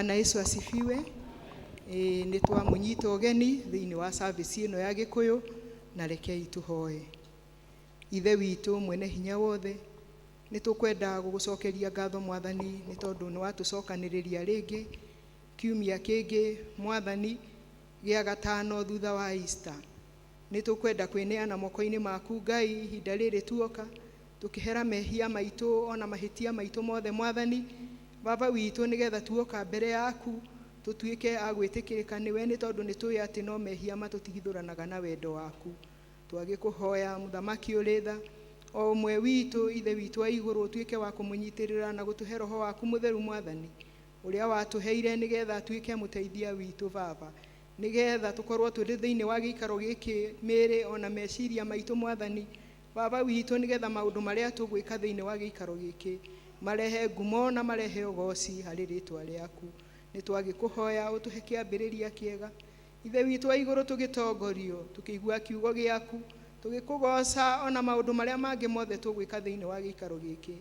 Bwana Yesu asifiwe. Ĩĩ, nĩ twamũnyita ũgeni thĩinĩ wa service ĩno ya Gĩkũyũ na rekei tũhoe. Ithe witũ mwene hinya wothe, nĩ tũkwenda gũgũcokeria ngatho Mwathani nĩ tondũ nĩ watũcokanĩrĩria rĩngĩ kiumia kĩngĩ Mwathani gĩa gatano thutha wa Easter. Nĩ tũkwenda kwĩneana moko-inĩ maku Ngai ihinda rĩrĩ tuoka tũkĩhera mehia maitũ ona mahĩtia maitũ mothe Mwathani Baba witũ nĩgetha tuoka mbere yaku tũtuĩke a gwĩtĩkĩrĩka nĩwe nĩ tondũ nĩ tũĩ atĩ no mehia matũtigithũranaga na wendo waku. Twagĩkũhoya mũthamaki ũrĩ tha o ũmwe witũ ithe witũ wa igũrũ ũtuĩke wa kũmũnyitĩrĩra na gũtũhe roho waku mũtheru Mwathani ũrĩa watũheire nĩgetha atuĩke mũteithia witũ Baba nĩgetha tũkorwo tũrĩ thĩinĩ wa gĩikaro gĩkĩ mĩĩrĩ ona meciria maitũ Mwathani Baba witũ nĩgetha maũndũ marĩa tũgwĩka thĩinĩ wa gĩikaro gĩkĩ marehe ngumo na marehe ũgoci harĩ rĩtwa rĩaku. Nĩ twagĩkũhoya ũtũhe kĩambĩrĩria kĩega ithe witũ wa igũrũ tũgĩtongorio tũkĩigua kiugo gĩaku tũgĩkũgoca ona maũndũ marĩa mangĩ mothe tũgwĩka thĩinĩ wa gĩikaro gĩkĩ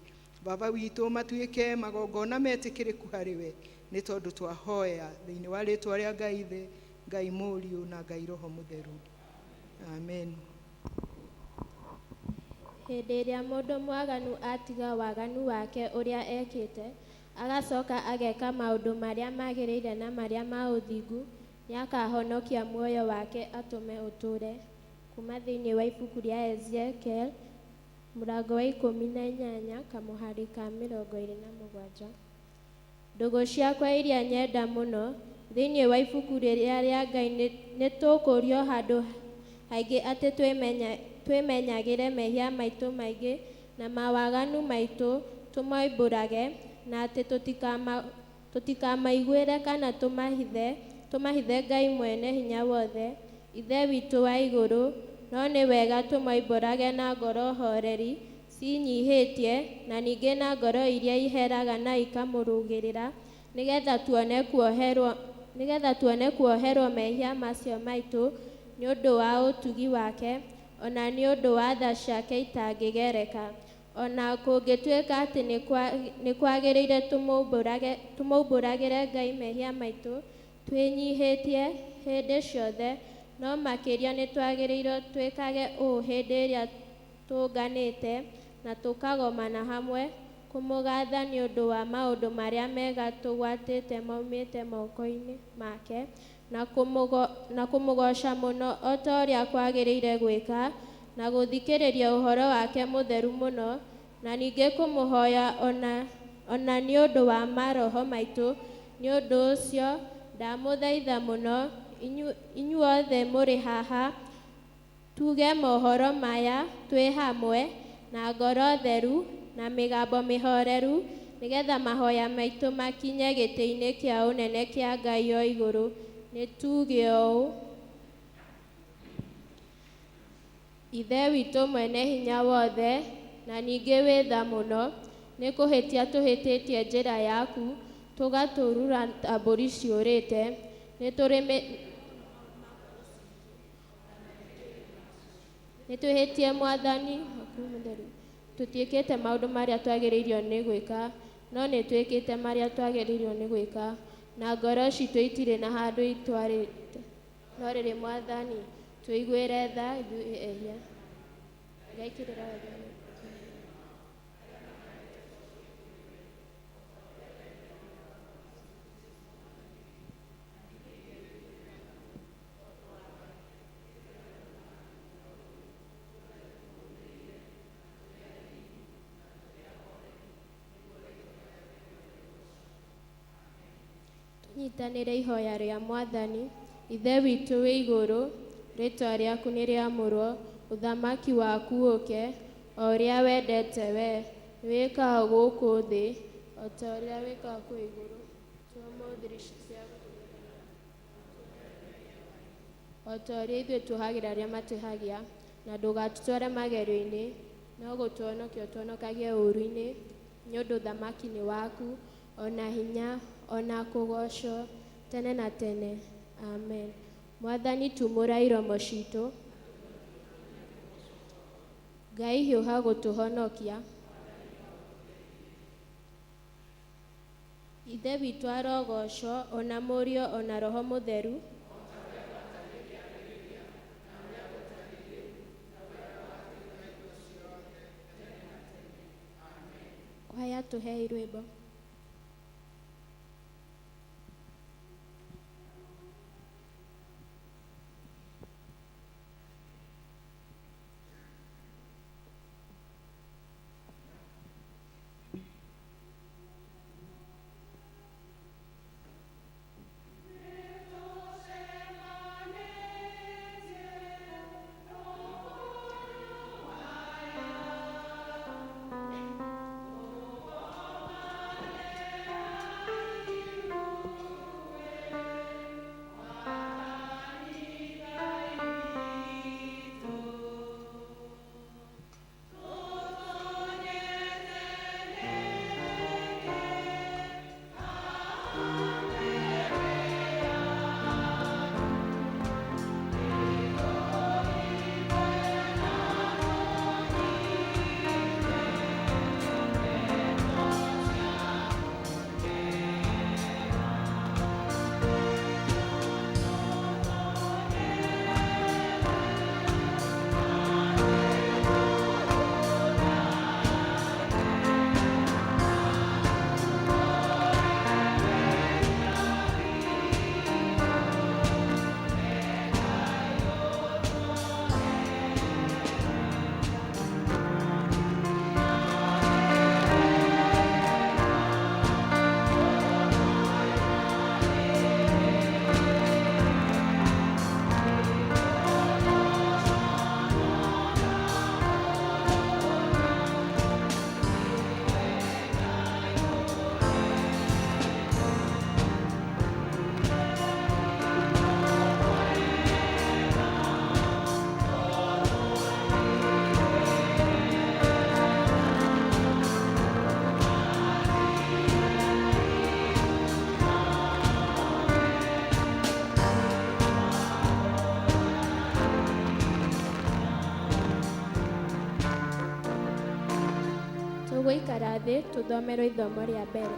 Baba witũ matuĩke magongona metĩkĩrĩku harĩ we nĩ tondũ twahoya thĩinĩ wa rĩtwa rĩa Ngai Ithe, Ngai Mũriũ na Ngai Roho Mũtheru. Amen. Hĩndĩ ĩrĩa mũndũ mwaganu atiga waganu wake ũrĩa ekĩte, agacoka ageka maũndũ marĩa magĩrĩire na marĩa ma ũthingu, nĩakahonokia muoyo wake atũme ũtũũre. Kuma thĩinĩ wa ibuku rĩa Ezekiel, mũrango wa 18, kamũhari ka 27. Ndũgũ ciakwa iria nyenda mũno, thĩinĩ wa ibuku rĩrĩa rĩa Ngai nĩ tũkũrio handũ haingĩ atĩ twĩmenyagĩre mehia maitũ maingĩ na mawaganu maitũ tũmoimbũrage, na atĩ tũtikamaiguĩre kana tũmahithe Ngai mwene hinya wothe, Ithe witũ wa igũrũ, no nĩ wega tũmoimbũrage na ngoro horeri ciĩnyihĩtie, na ningĩ na ngoro iria iheraga na ikamũrũgĩrĩra, nĩgetha tuone kuoherwo mehia macio maitũ nĩ ũndũ wa ũtugi wake, ona nĩ ũndũ wa tha ciake itangĩgereka. Ona kũngĩtuĩka atĩ nĩ kwagĩrĩire tũmũmbũragĩre Ngai mehia maitũ twĩnyihĩtie hĩndĩ ciothe, no makĩria nĩ twagĩrĩirwo twĩkage ũũ hĩndĩ ĩrĩa tũnganĩte na tũkagomana hamwe kũmũgatha nĩ ũndũ wa maũndũ marĩa mega tũgwatĩte maumĩte moko-inĩ make, na kũmũgoca mũno o ta ũrĩa kwagĩrĩire gwĩka, na gũthikĩrĩria ũhoro wake mũtheru mũno, na ningĩ kũmũhoya ona nĩ ũndũ wa maroho maitũ. Nĩ ũndũ ũcio ndamũthaitha mũno inyuothe mũrĩ haha tuge mohoro maya twĩ hamwe na ngoro theru na mĩgambo mĩhoreru, nĩgetha mahoya maitũ makinye gĩtĩ-inĩ kĩa ũnene kĩa Ngai o igũrũ. Nĩ tuge ũũ: Ithe witũ mwene hinya wothe na ningĩ wĩ tha mũno, nĩ kũhĩtia tũhĩtĩtie njĩra yaku, tũgatũrura ta mbũri ciũrĩte. Nĩ twĩhĩtie Mwathani waku mũtheru, tũtiĩkĩte maũndũ marĩa twagĩrĩirwo nĩ gwĩka, no nĩ twĩkĩte marĩa twagĩrĩirwo nĩ gwĩka, na ngoro citũ itirĩ na handũ itwarĩte. No rĩrĩ Mwathani, tũiguĩre tha ithuĩ ehia. Ngai kĩrĩra wega. Tũnyitanĩre ihoya rĩa Mwathani. Ithe witũ wĩ igũrũ, rĩtwa rĩaku nĩ rĩamũrwo, ũthamaki waku ũke, o ũrĩa wendete we, nĩwĩkaga gũkũ thĩ o ta ũrĩa wĩkaga kũu igũrũ. Tũhe ũmũthĩ irio cia o ta ũrĩa ithuĩ tuohagĩra arĩa matwĩhagia, na ndũgatũtware magerio-inĩ, no gũtũhonokia ũtũhonokagie ũũru-inĩ, nĩ ũndũ ũthamaki nĩ waku, ona hinya, ona kũgoocwo tene na tene. Amen. Mwathani tumũra iromo citũ. Ngai hiũha gũtũhonokia. Ithe witũ arogocwo, ona Mũriũ, ona Roho Mũtheru. Kwaya tũhei rwĩmbo. Tũgũikara thĩ tũthomerwo ithomo rĩa mbere.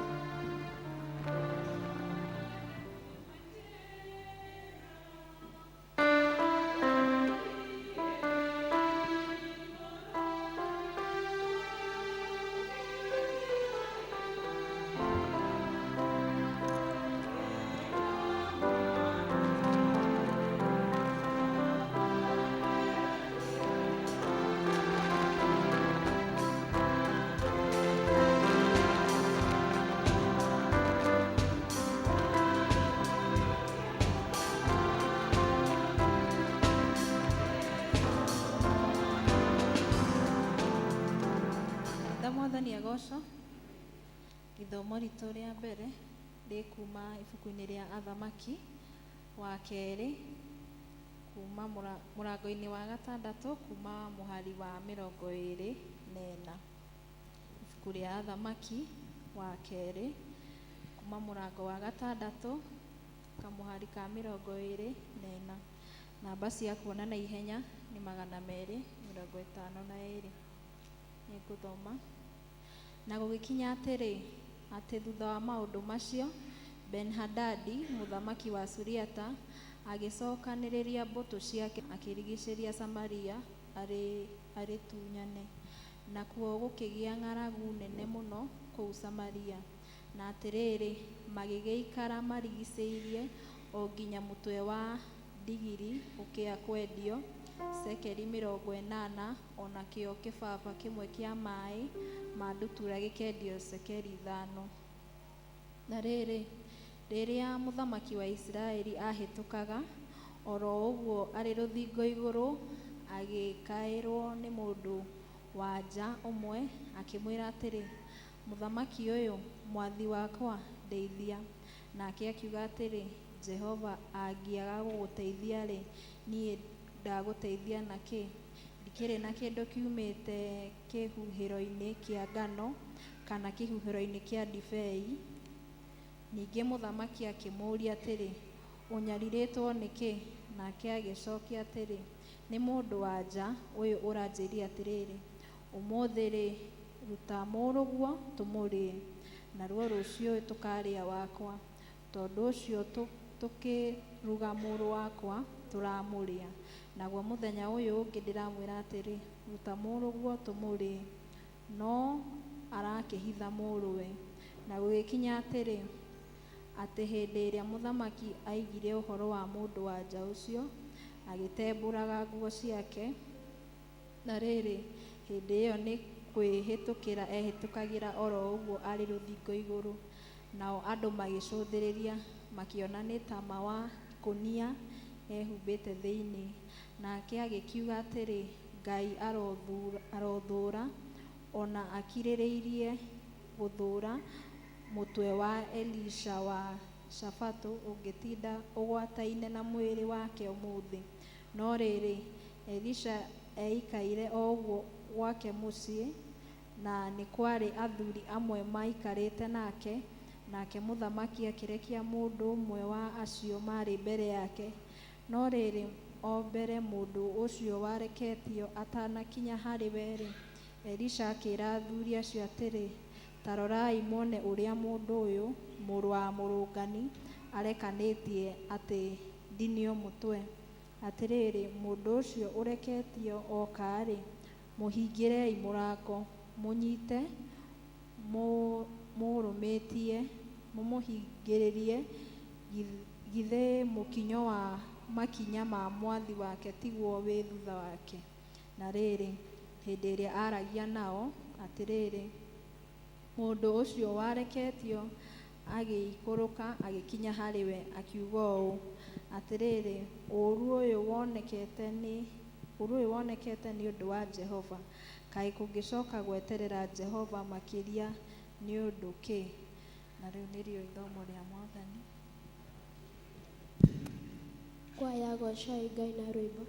Kanitha Mwathani agocwo. Ithomo ritũ rĩa mbere rĩkuma ibuku-inĩ rĩa Athamaki wa kerĩ, kuma mũrango-inĩ wa gatandatũ, kuma mũhari wa 24. Ibuku rĩa Athamaki wa kerĩ, kuma mũrango wa gatandatũ, kamũhari ka 24. Namba cia kuona na ihenya nĩ 252. Nĩngũthoma. Na gũgĩkinya atĩrĩ, atĩ thutha wa maũndũ macio, Ben-Hadadi mũthamaki wa Suriata agĩcokanĩrĩria mbũtũ ciake, akĩrigicĩria Samaria arĩtunyane. Nakuo gũkĩgĩa ng'aragu nene mũno kũu Samaria. Na atĩrĩrĩ, magĩgĩikara marigicĩirie o nginya mũtwe wa ndigiri ũkĩa kwendio cekeri 80, onakĩo kĩbaba kĩmwe kĩa maĩ ma ndutura gĩkendio cekeri 5. Na rĩrĩ, rĩrĩa mũthamaki wa Isiraeli ahĩtũkaga oro ũguo arĩ rũthingo igũrũ, agĩkaĩrwo nĩ mũndũ wa nja ũmwe, akĩmwĩra atĩrĩ, mũthamaki ũyũ, mwathi wakwa, ndeithia. Nake akiuga atĩrĩ, Jehova angĩaga gũgũteithia-rĩ, niĩ ndagũteithia na kĩ? Ndikĩrĩ na kĩndũ kiumĩte kĩhuhĩro-inĩ kĩa ngano kana kĩhuhĩro-inĩ kĩa ndibei. Ningĩ mũthamaki akĩmũũria atĩrĩ, ũnyarirĩtwo nĩkĩ? Nake agĩcokia atĩrĩ, nĩ mũndũ wa nja ũyũ ũranjĩrire atĩrĩrĩ, ũmũthĩ-rĩ, ruta mũrũguo tũmũrĩe, Naruo rũciũ tũkaarĩa wakwa. Tondũ ũcio tũkĩruga mũrũ wakwa, tũramũrĩa. Naguo mũthenya ũyũ ũngĩ ndĩramwĩra atĩrĩ, 'Ruta mũrũguo tũmũrĩe.' No arakĩhitha mũrũwe. Na gũgĩkinya atĩrĩ, atĩ hĩndĩ ĩrĩa mũthamaki aiguire ũhoro wa mũndũ-wa-nja ũcio, agĩtembũranga nguo ciake. Na rĩrĩ, hĩndĩ ĩyo nĩ kwĩhĩtũkĩra ehĩtũkagĩra o ro ũguo arĩ rũthingo igũrũ, nao andũ magĩcũthĩrĩria, makĩona nĩ tama wa ikũnia ehumbĩte thĩinĩ. Nake agĩkiuga atĩrĩ, Ngai arothũũra, o na akĩrĩrĩrie gũthũũra, mũtwe wa Elisha wa Shafatu ũngĩtinda ũgwataine na mwĩrĩ wake ũmũthĩ. No rĩrĩ, Elisha eikaire o ũguo gwake mũciĩ, na nĩ kwarĩ athuri amwe maikarĩte nake. Nake mũthamaki akĩrekia mũndũ ũmwe wa acio maarĩ mbere yake. No rĩrĩ, o mbere mũndũ ũcio wareketio atanakinya harĩ we-rĩ, Elisha akĩĩra athuri acio atĩrĩ, Ta rorai muone ũrĩa mũndũ ũyũ, mũrũ wa mũrũngani, arekanĩtie atĩ ndinio mũtwe. Atĩrĩrĩ, mũndũ ũcio ũreketio oka-rĩ, mũhingĩrei mũrango, mũnyite mũrũmĩtie, mũmũhingĩrĩrie. Githĩ mũkinyo wa makinya ma mwathi wake tiguo wĩ thutha wake? Na rĩrĩ, hĩndĩ ĩrĩa aaragia nao, atĩrĩrĩ, mũndũ ũcio wareketio agĩikũrũka agĩkinya harĩ we, akiuga ũũ, Atĩrĩrĩ, ũũru ũyũ wonekete nĩ ũndũ wa Jehova. Kaĩ kũngĩcoka gweterera Jehova makĩria nĩ ũndũ kĩ? Na rĩu nĩrĩo ithomo rĩa Mwathani. Kwaya goocai Ngai na rwĩmbo.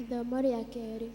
Ithomo rĩa kerĩ.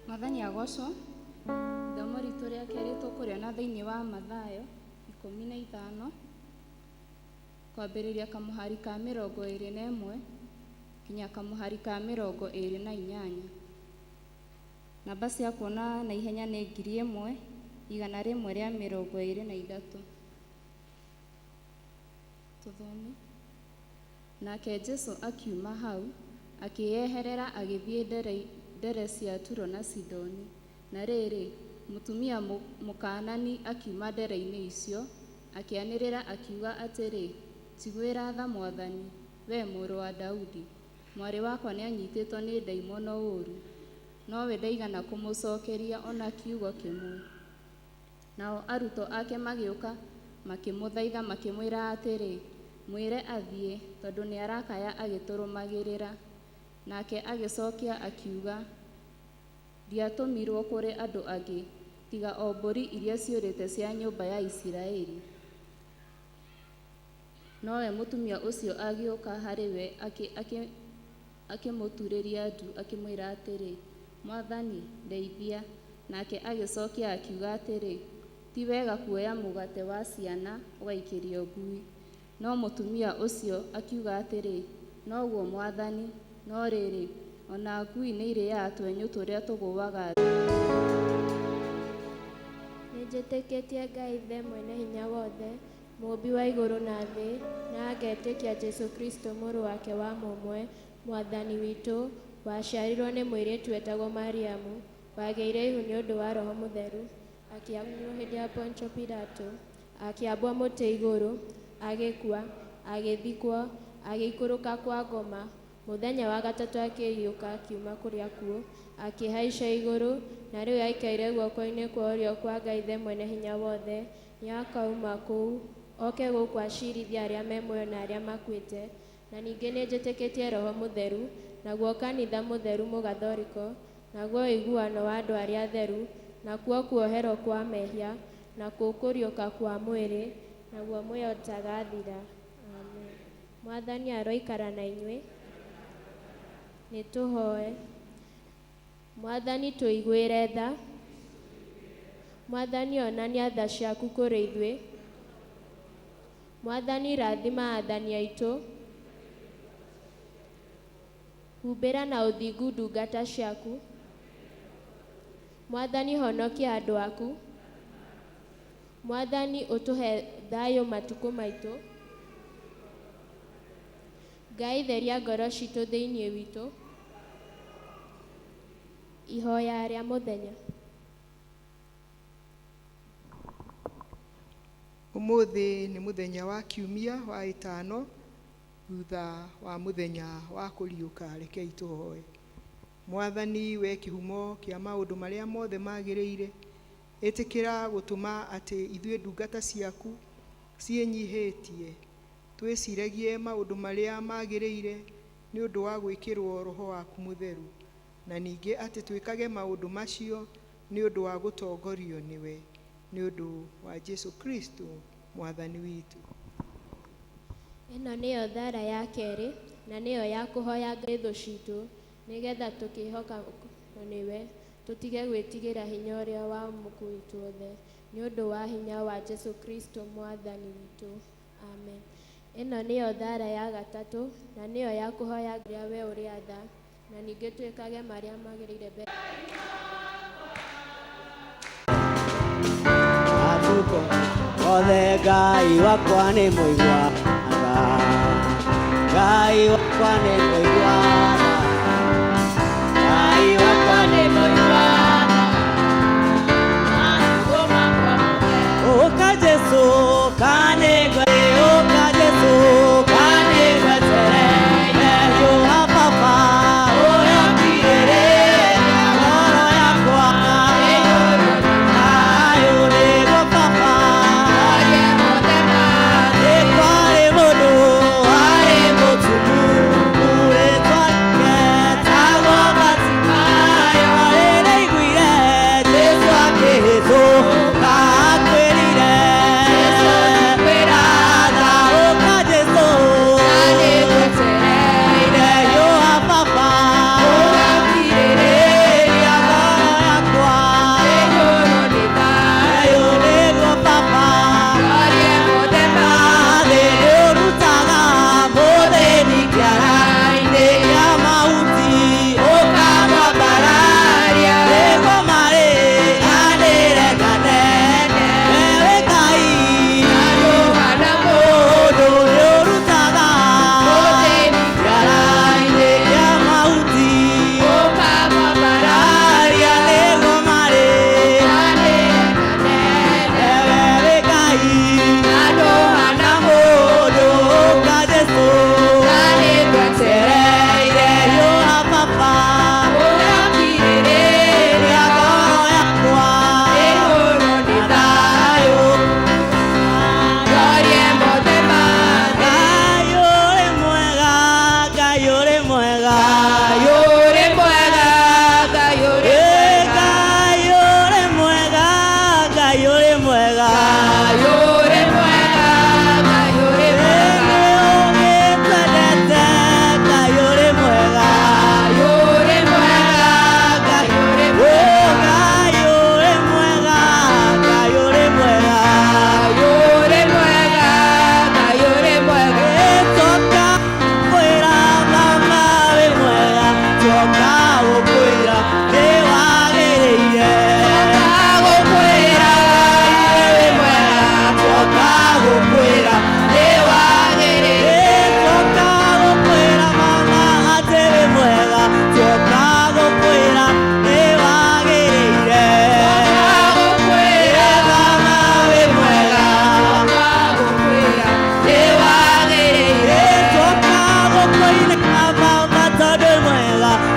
Mwathani agocwo. Ithomo ritũ rĩa kerĩ tũkũrĩona thĩinĩ wa Mathayo 15 kwambĩrĩria kamũhari ka 21 nginya kamũhari ka 28. Namba cia kuona na ihenya nĩ 1123. Tũthome. Nake Jesũ akiuma hau akĩĩyeherera agĩthiĩ ndere cia Turo na Sidoni. Na rĩrĩ, mũtumia Mũkaanani akiuma ndere-inĩ icio, akĩanĩrĩra akiuga atĩrĩ, Njiguĩra tha Mwathani, wee mũrũ wa Daudi, mwarĩ wakwa nĩanyiitĩtwo nĩ ndaimono ũũru. Nowe ndaigana kũmũcookeria o na kiugo kĩmwe. Nao arutwo ake magĩũka makĩmũthaitha makĩmwĩra atĩrĩ, Mwĩre athiĩ, tondũ nĩarakaya agĩtũrũmagĩrĩra. Nake agĩcookia akiuga, Ndiatũmirwo kũrĩ andũ angĩ, tiga o mbũri iria ciũrĩte cia nyũmba ya Isiraeli. Nowe mũtumia ũcio agĩũka harĩ we akĩmũturĩria ndu akĩmwĩra atĩrĩ, Mwathani, ndeithia. Nake agĩcookia akiuga atĩrĩ, Ti wega kuoya mũgate wa ciana ũgaikĩrio ngui. No mũtumia ũcio akiuga atĩrĩ, Noguo Mwathani, no rĩrĩ, o na ngui nĩirĩaga twenyũ tũrĩa tũgũaga thĩ. Nĩnjĩtĩkĩtie Ngai Ithe mwene hinya wothe, Mũũmbi wa igũrũ na thĩ, na ngetĩkia Jesũ Kristũ mũrũ wake wa mũmwe, Mwathani witũ, waciarirwo nĩ mũirĩtu wetagwo Mariamu, wagĩire ihu nĩ ũndũ wa Roho Mũtheru, akĩamunywo hĩndĩ ya Pontio Pilato, akĩambwo mũtĩ igũrũ, agĩkua, agĩthikwo, agĩikũrũka kwa ngoma, mũthenya wa gatatũ akĩriũka akiuma kũrĩ akuũ, akĩhaica igũrũ, na rĩu aikaire guoko-inĩ kwa ũrĩo kwa Ngai Ithe mwene hinya wothe. Nĩakauma kũu oke gũkũ acirithie arĩa me muoyo na arĩa makuĩte. Na ningĩ nĩnjĩtĩkĩtie Roho Mũtheru, naguo kanitha mũtheru mũgathoriko, naguo ũiguano wa andũ arĩa atheru, nakuo kuoherwo kwa mehia, nakuo kũriũka kwa mwĩrĩ, naguo muoyo ũtagathira. Amen. Mwathani aroikara na inyuĩ. Nĩtũhoe. Mwathani tũiguĩre tha. Mwathani onania tha ciaku kũrĩ ithuĩ. Mwathani rathima athani aitũ. Humbĩra na ũthingu ndungata ciaku. Mwathani honokia andũ aku. Mwathani ũtũhe thayũ matukũ maitũ. Ngai theria ngoro citũ thĩinĩ witũ. Ihoya rĩa mũthenya. Ũmũthĩ nĩ mũthenya wa kiumia wa ĩtano thutha wa mũthenya wa kũriũka. Rekei tũhoe. Mwathani we kĩhumo kĩa maũndũ marĩa mothe magĩrĩire, ĩtĩkĩra gũtũma atĩ ithuĩ ndungata ciaku ciĩnyihĩtie twĩciragie maũndũ marĩa magĩrĩire nĩ ũndũ wa gwĩkĩrwo Roho waku mũtheru, na ningĩ atĩ twĩkage maũndũ macio nĩ ũndũ wa gũtongorio nĩwe, nĩ ũndũ wa Jesu Kristo Mwathani witũ. Ĩno nĩyo thara ya kerĩ, na nĩyo ya kũhoya Ngai thũ citũ, nĩgetha tũkĩhoka nĩwe tũtige gwĩtigĩra hinya ũrĩa wa muku witũ othe, nĩ ũndũ wa hinya wa Jesu Kristo Mwathani witũ. Amen. Ĩno nĩyo thara ya gatatũ, na nĩyo ya kũhoya Ngai we ũrĩa tha, na ningĩ twĩkage marĩa magĩrĩire mbere. Matukũ mothe Ngai wakwa nĩ mũigua tha, Ngai wakwa nĩ mũigua tha.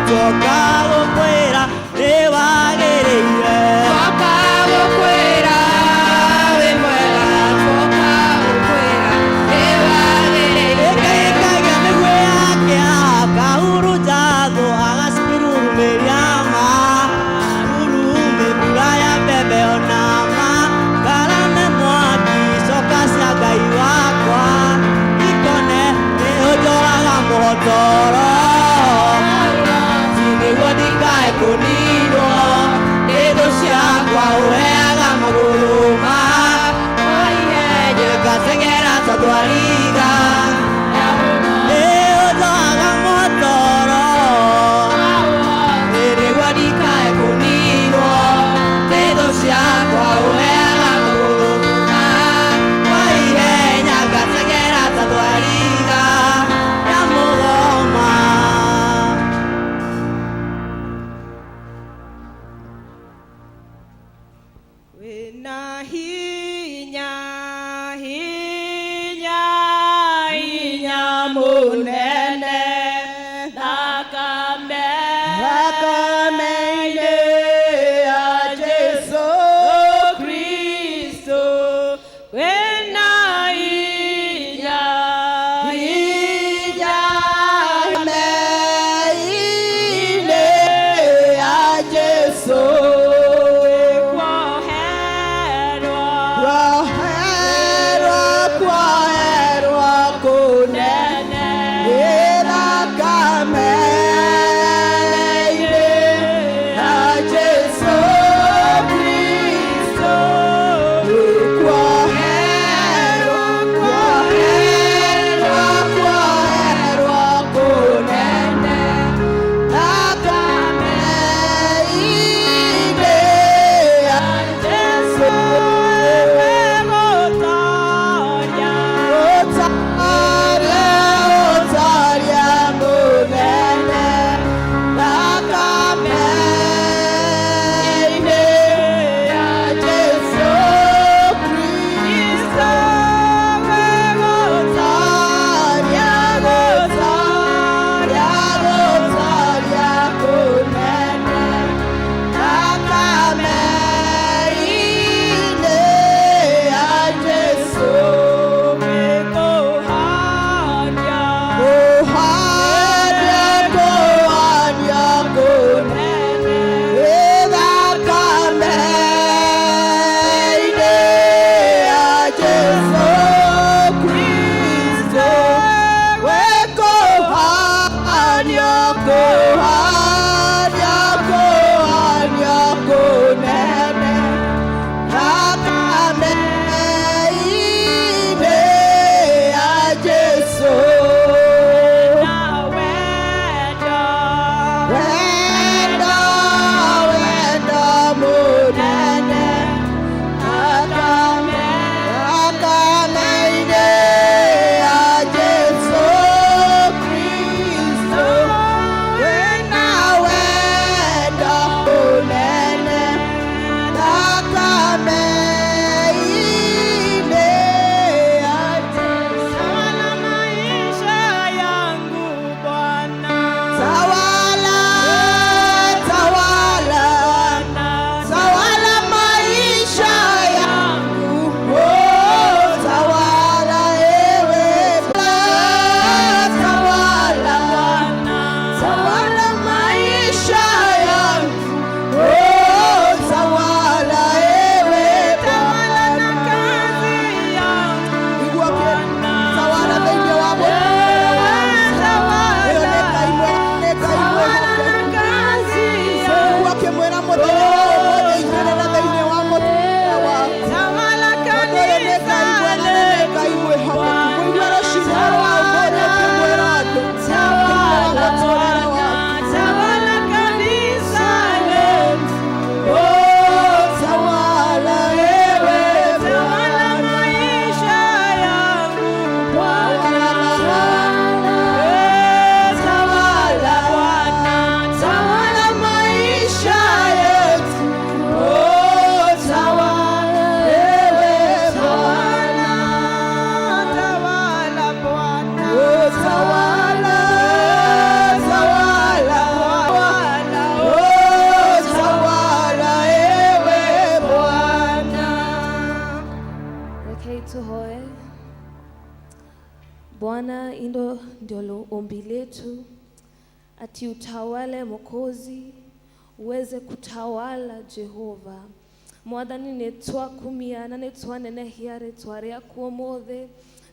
Twoka gũkwĩra nĩ wagĩrĩire. Twoka gũkwĩra wĩ mwega, twoka gũkwĩra nĩ wagĩrĩire. Ĩkaĩkagia mĩguĩ yake akahurunja thũ agacirurumiria ma urume mbura ya mbembe ona ma ngarame mwaki coka cia Ngai wakwa ikone nĩ ũnjoraga mũhotoro nĩguo ndikae kũninwo nĩ thũ ciakwa ũheaga magũrũ ma ihenya ngacengera ta thwariga nĩ ũnjoraga mũhotoro nĩguo ndikae kũninwo nĩ thũ ciakwa ũheaga magũrũ ma ihenya ngacengera ta thwariga ya mũgoma. Wĩna hinya, hinya, hinya mũnene, thakame, Thakame-inĩ ya Jesũ Kristo. Wĩna hinya, hinya, Thakame-inĩ ya Jesũ. Kuoherwo, Kuoherwo, kuoherwo kũnene nĩ thakame-inĩ Ati utawale Mwokozi, uweze kutawala Jehova. Mwathani nĩ twakumia na nĩ twanenehia rĩtwa rĩaku ũmũthĩ,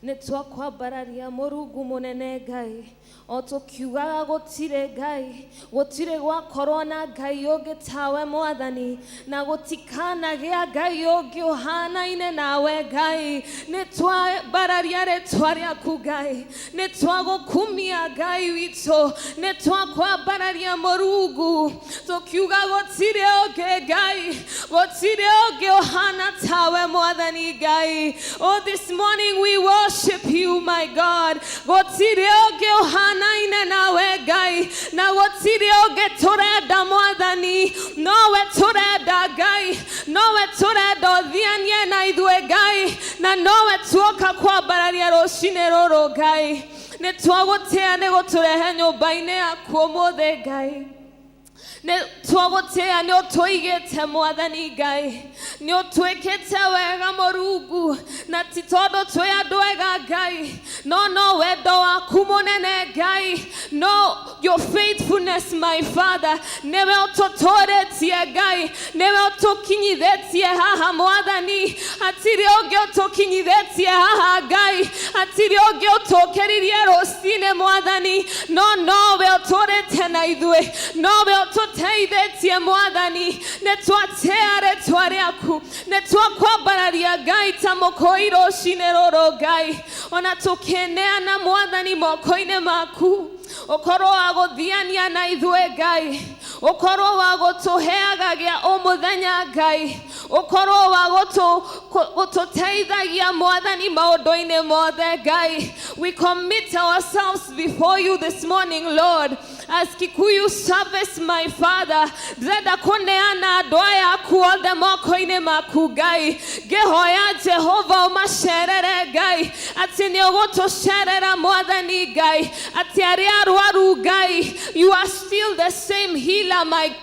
nĩ twakwambararia Mũrungu mũnene Ngai, o tũkiugaga gũtirĩ Ngai, gũtirĩ gwakorwo na Ngai ũngĩ tawe Mwathani, na gũtikanagĩa Ngai ũngĩ ũhanaine nawe Ngai. Nĩ twambararia rĩtwa rĩaku Ngai, nĩ twagũkumia Ngai witũ, nĩ twakwambararia Mũrungu, tũkiuga gũtirĩ ũngĩ Ngai, gũtirĩ ũngĩ ũhana tawe Mwathani Ngai. Oh, this morning we worship you, my God. Gũtirĩ ũngĩ ũhanaine nawe Ngai, na gũtirĩ ũngĩ tũrenda Mwathani, nowe tũrenda Ngai, nowe tũrenda ũthianie na ithuĩ Ngai, na nowe tuoka kwambararia rũcinĩ rũrũ Ngai. Nĩ twagũtĩa nĩ gũtũrehe nyũmba-inĩ yaku ũmũthĩ Ngai. Nĩ twagũtĩa nĩ ũtũigĩte Mwathani Ngai, nĩ ũtwĩkĩte wega Mũrungu, na ti tondũ twĩ andũ ega Ngai, no wendo waku mũnene Ngai, no your faithfulness, my Father, nĩwe ũtũtũrĩtie Ngai, nĩwe ũtũkinyithĩtie haha Mwathani, hatirĩ ũngĩ ũtũkinyithĩtie haha Ngai, hatirĩ ũngĩ ũtũkĩririe rũcinĩ Mwathani, no nowe ũtũrĩte na ithuĩ, nowe ũtũteithĩtie Mwathani. Nĩ twatĩa rĩtwa rĩaku, nĩ twakwambararia Ngai ta mũkũi rũcinĩ rũrũ Ngai, ona tũkĩneana Mwathani moko-inĩ maku, ũkorwo wa gũthiania na ithuĩ Ngai, ũkorwo wa gũtũheaga gĩa o mũthenya Ngai, ũkorwo wa gũtũteithagia Mwathani maũndũ-inĩ mothe Ngai. We commit ourselves before you this morning, Lord, as Kikuyu service, my Father. Ndĩrenda kũneana andũ aya aku othe moko-inĩ maku Ngai, ngĩhoya Jehova ũmacerere Ngai, atĩ nĩ ũgũtũcerera Mwathani Ngai, atĩ arĩa arwaru Ngai, you are still the same healer, my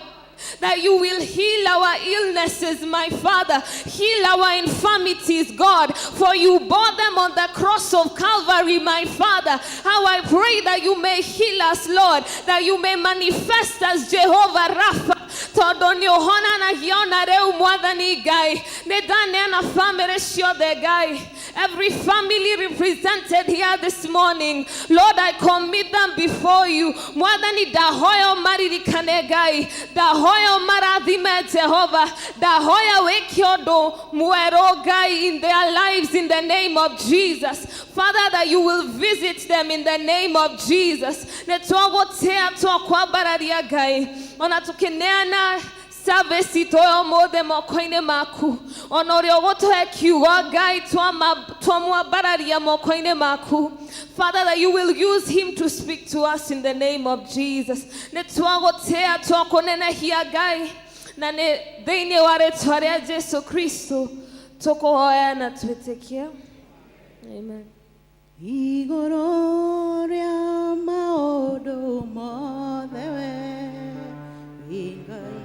that you will heal our illnesses, my Father. Heal our infirmities, God, for you bore them on the cross of Calvary, my Father. How I pray that you may heal us, Lord, that you may manifest as Jehovah Rapha. Tondũ nĩ ũhonanagia ona rĩu Mwathani Ngai. Nĩ ndaneana famĩlĩ ciothe Ngai, every family represented here this morning, Lord, I commit them before you. Mwathani, ndahoya ũmaririkane Ngai, ndahoya ũmarathime Jehova, ndahoya wĩke ũndũ mwerũ Ngai in their lives in the name of Jesus. Father, that you will visit them in the name of Jesus. Nĩ twagũtĩa, twakwambararia Ngai, ona tũkĩneana service itũ ya ũmũthĩ moko-inĩ maku, ona ũrĩa ũgũtũhe kiugo Ngai, twamwambararia moko-inĩ maku, Father, that you will use him to speak to us in the name of Jesus. Nĩ twagũtĩa, twakũnenehia Ngai, na nĩ thĩinĩ wa rĩtwa rĩa Jesu Kristo tũkũhoya na twĩtĩkia, amen. Igũrũ rĩa maũndũ mothe we wĩ Ngai.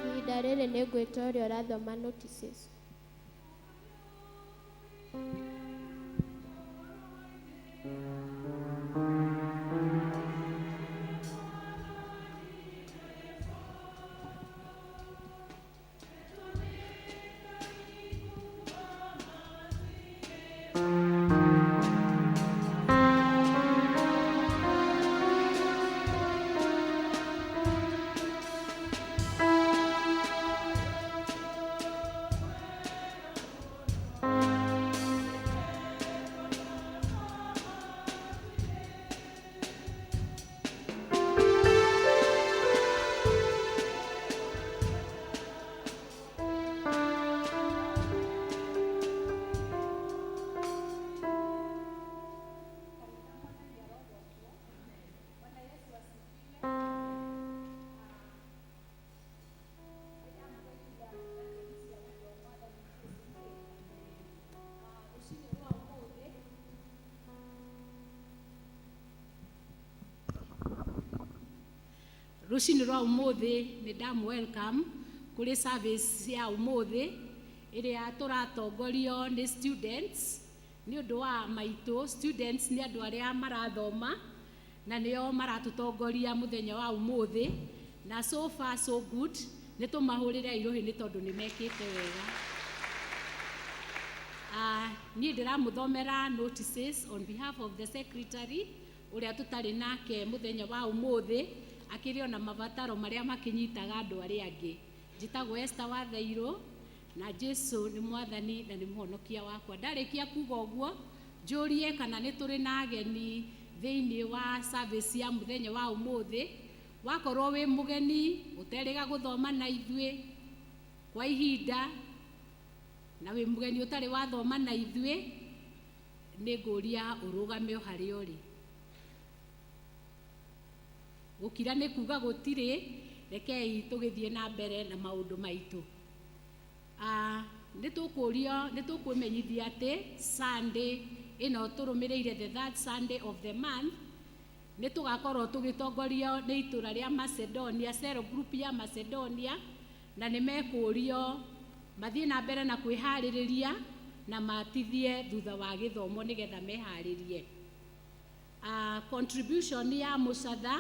Ihinda rĩrĩ nĩ ngwĩta ũrĩa ũrathoma notices. Rũcinĩ rwa ũmũthĩ nĩ ndamũ welcome kũrĩ service ya ũmũthĩ ĩrĩa tũratongorio nĩ students nĩ ũndũ wa maitũ. Students nĩ andũ arĩa marathoma na nĩo maratũtongoria mũthenya wa ũmũthĩ, na so far so good. Nĩ tũmahũrĩre irũhi nĩ tondũ nĩ mekĩte wega. Niĩ ndĩramũthomera notices on behalf of the secretary ũrĩa tũtarĩ nake mũthenya wa ũmũthĩ, akĩrĩ ona mabataro marĩa makĩnyitaga andũ arĩa angĩ. Njĩtagwo Esther wa Thairũ, na Jesu nĩ mwathani na nĩ mũhonokia wakwa. Ndarĩkia kuga ũguo, njũrie kana nĩ tũrĩ na ageni thĩinĩ wa service ya mũthenya wa ũmũthĩ. Wakorwo wĩ mũgeni ũterĩga gũthoma na ithuĩ kwa ihinda, na wĩ mũgeni ũtarĩ wathoma na ithuĩ, nĩ ngũria ũrũgame o harĩa ũrĩ. Gũkira nĩ kuga gũtirĩ. Rekei tũgĩthiĩ na mbere na maũndũ maitũ. Nĩ tũkũrio, nĩ tũkwĩmenyithia atĩ Sunday ĩno tũrũmĩrĩire, the third Sunday of the month, nĩ tũgakorwo tũgĩtongorio nĩ itũra rĩa Macedonia, cell group ya Macedonia, na nĩ mekũrio mathiĩ na mbere na kwĩharĩrĩria na matithie thutha wa gĩthomo nĩgetha meharĩrie. Contribution ya mũcatha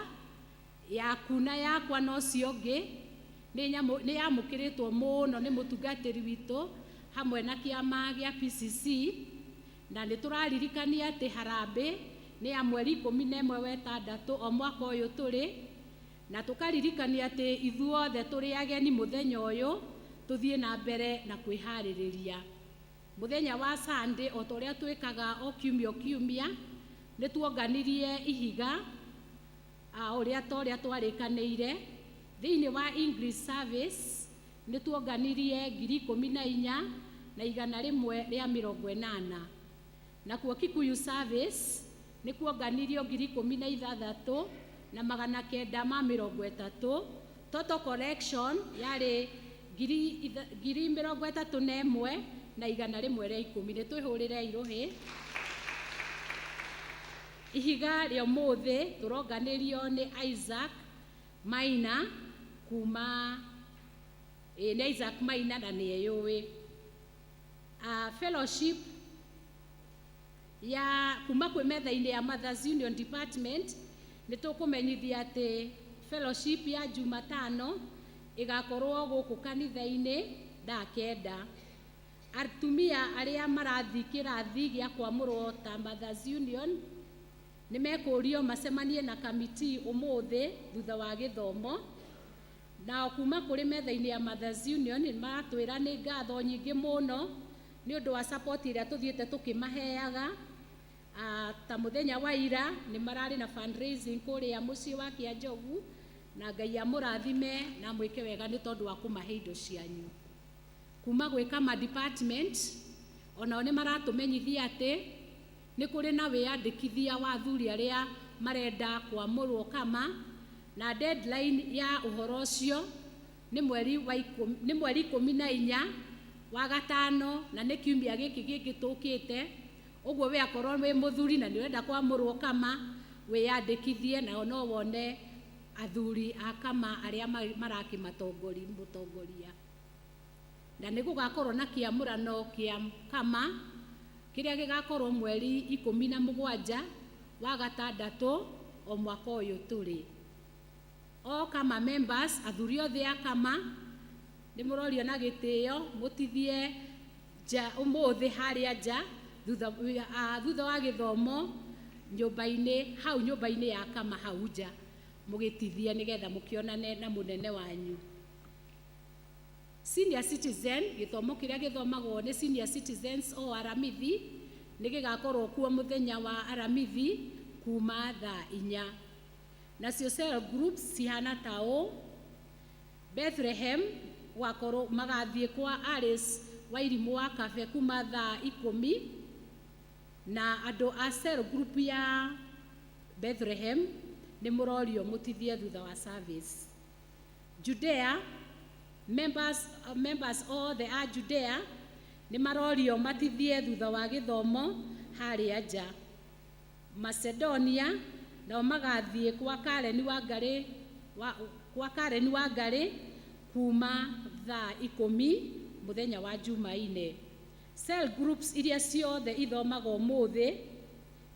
yaku na yakwa na ũcio ũngĩ nĩ yamũkĩrĩtwo mũno nĩ mũtungatĩri witũ hamwe na kĩama gĩa PCC, na nĩ tũraririkania atĩ harambĩ nĩ ya mweri 11 wa ĩtandatũ o mwaka ũyũ tũrĩ, na tũkaririkania atĩ ithuothe tũrĩ ageni mũthenya ũyũ, tũthiĩ na mbere na kwĩharĩrĩria. Mũthenya wa Sunday, o ta ũrĩa twĩkaga o kiumia o kiumia, nĩ tuonganirie ihiga ũrĩa ta ũrĩa twarĩkanĩire. Thĩinĩ wa English service nĩ tuonganirie 14,180. Nakuo Kikuyu service nĩ kuonganirio 16,930. Total collection yarĩ 31,110. Nĩ twĩhũrĩre irũhĩ. Ihiga rĩa ũmũthĩ tũronganĩrio nĩ Isaac Maina kuma, ĩ nĩ Isaac Maina na nĩ eyũĩ. Fellowship ya kuma kwĩ metha-inĩ ya Mothers Union Department, nĩ tũkũmenyithia atĩ fellowship ya Jumatano ĩgakorwo gũkũ kanitha-inĩ thaa 9. Atumia arĩa marathiĩ kĩrathi gĩa kwamũrwo ta Mothers Union nĩ mekũrio macemanie na kamiti ũmũthĩ thutha wa gĩthomo. Nao kuma kũrĩ metha-inĩ ya Mothers Union nĩ maratwĩra nĩ ngatho nyingĩ mũno nĩ ũndũ wa support ĩrĩa tũthiĩte tũkĩmaheaga. Ta mũthenya wa ira nĩ mararĩ na fundraising kũrĩa mũciĩ wa Kĩanjogu, na Ngai amũrathime na amwĩke wega nĩ tondũ wa kũmahe indo cianyu. Kuma gwĩ Kama department onao nĩ maratũmenyithia atĩ nĩ kũrĩ na wĩyandĩkithia wa athuri arĩa marenda kwamũrwo Kama, na deadline ya ũhoro ũcio nĩ mweri 14 wa gatano, na nĩ kiumia gĩkĩ gĩngĩ tũkĩte. Ũguo we akorwo wĩ mũthuri na nĩ ũrenda kwamũrwo Kama, wĩyandĩkithie, nao no wone athuri a Kama arĩa marakĩmatongoria mũtongoria. Na nĩ gũgakorwo na kĩamũrano kĩa Kama kĩrĩa gĩgakorwo mweri 17 wa gatandatũ o mwaka ũyũ tũrĩ. O Kama members, athuri othe a Kama, nĩ mũrorio na gĩtĩo mũtithie nja ũmũthĩ harĩa nja thutha wa gĩthomo nyũmba-inĩ hau, nyũmba-inĩ ya Kama hau nja, mũgĩtithie nĩgetha mũkĩonane na mũnene wanyu. Senior citizen, gĩthomo kĩrĩa gĩthomagwo nĩ senior citizens o Aramithi nĩ gĩgakorwo kuo mũthenya wa Aramithi kuma thaa 4. Nacio cell groups cihana ta ũũ: Bethlehem gwakorwo magathiĩ kwa Alice Wairimũ wa Kabe kuma thaa 10, na andũ a cell group ya Bethlehem nĩ mũrorio mũtithie thutha wa service. Judea members othe a Judea nĩ marorio matithie thutha wa gĩthomo harĩa nja. Macedonia nao magathiĩ kwa Karen Wangarĩ wa, Kwa Karen Wangarĩ kuma thaa 10 mũthenya wa Jumaine. Cell groups iria ciothe ithomagwo ũmũthĩ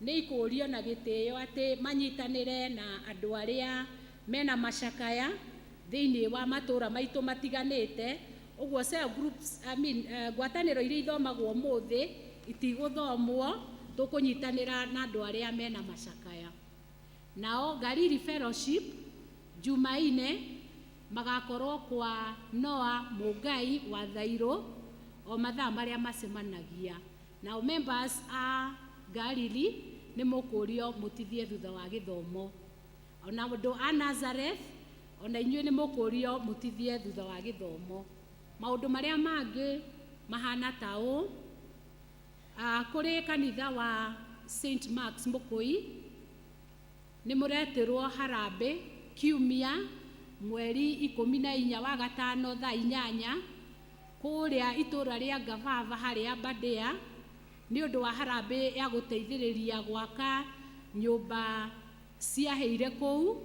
nĩ ikũrio na gĩtĩo atĩ manyitanĩre na andũ arĩa mena macakaya thĩinĩ wa matũra maitũ matiganĩte. Ũguo cell groups, I mean, ngwatanĩro iria ithomagwo ũmũthĩ itigũthomwo, tũkũnyitanĩra na andũ arĩa mena macakaya. Nao Galili Fellowship Jumaine magakorwo kwa Noah Mũngai wa Thairũ o mathaa marĩa macemanagia. Nao members a Galili nĩ mũkũrio mũtithie thutha wa gĩthomo. Ona andũ a Nazareth ona inyuĩ nĩ mũkũrio mũtithie thutha wa gĩthomo. Maũndũ marĩa mangĩ mahana ta ũũ: kũrĩ kanitha wa St Mark's Mũkũi nĩ mũretĩrwo harambĩ kiumia mweri 14 wa gatano thaa 8 kũrĩa itũra rĩa Ngavava harĩa Badea, nĩ ũndũ wa harambĩ ya gũteithĩrĩria gwaka nyũmba ciahĩire kũu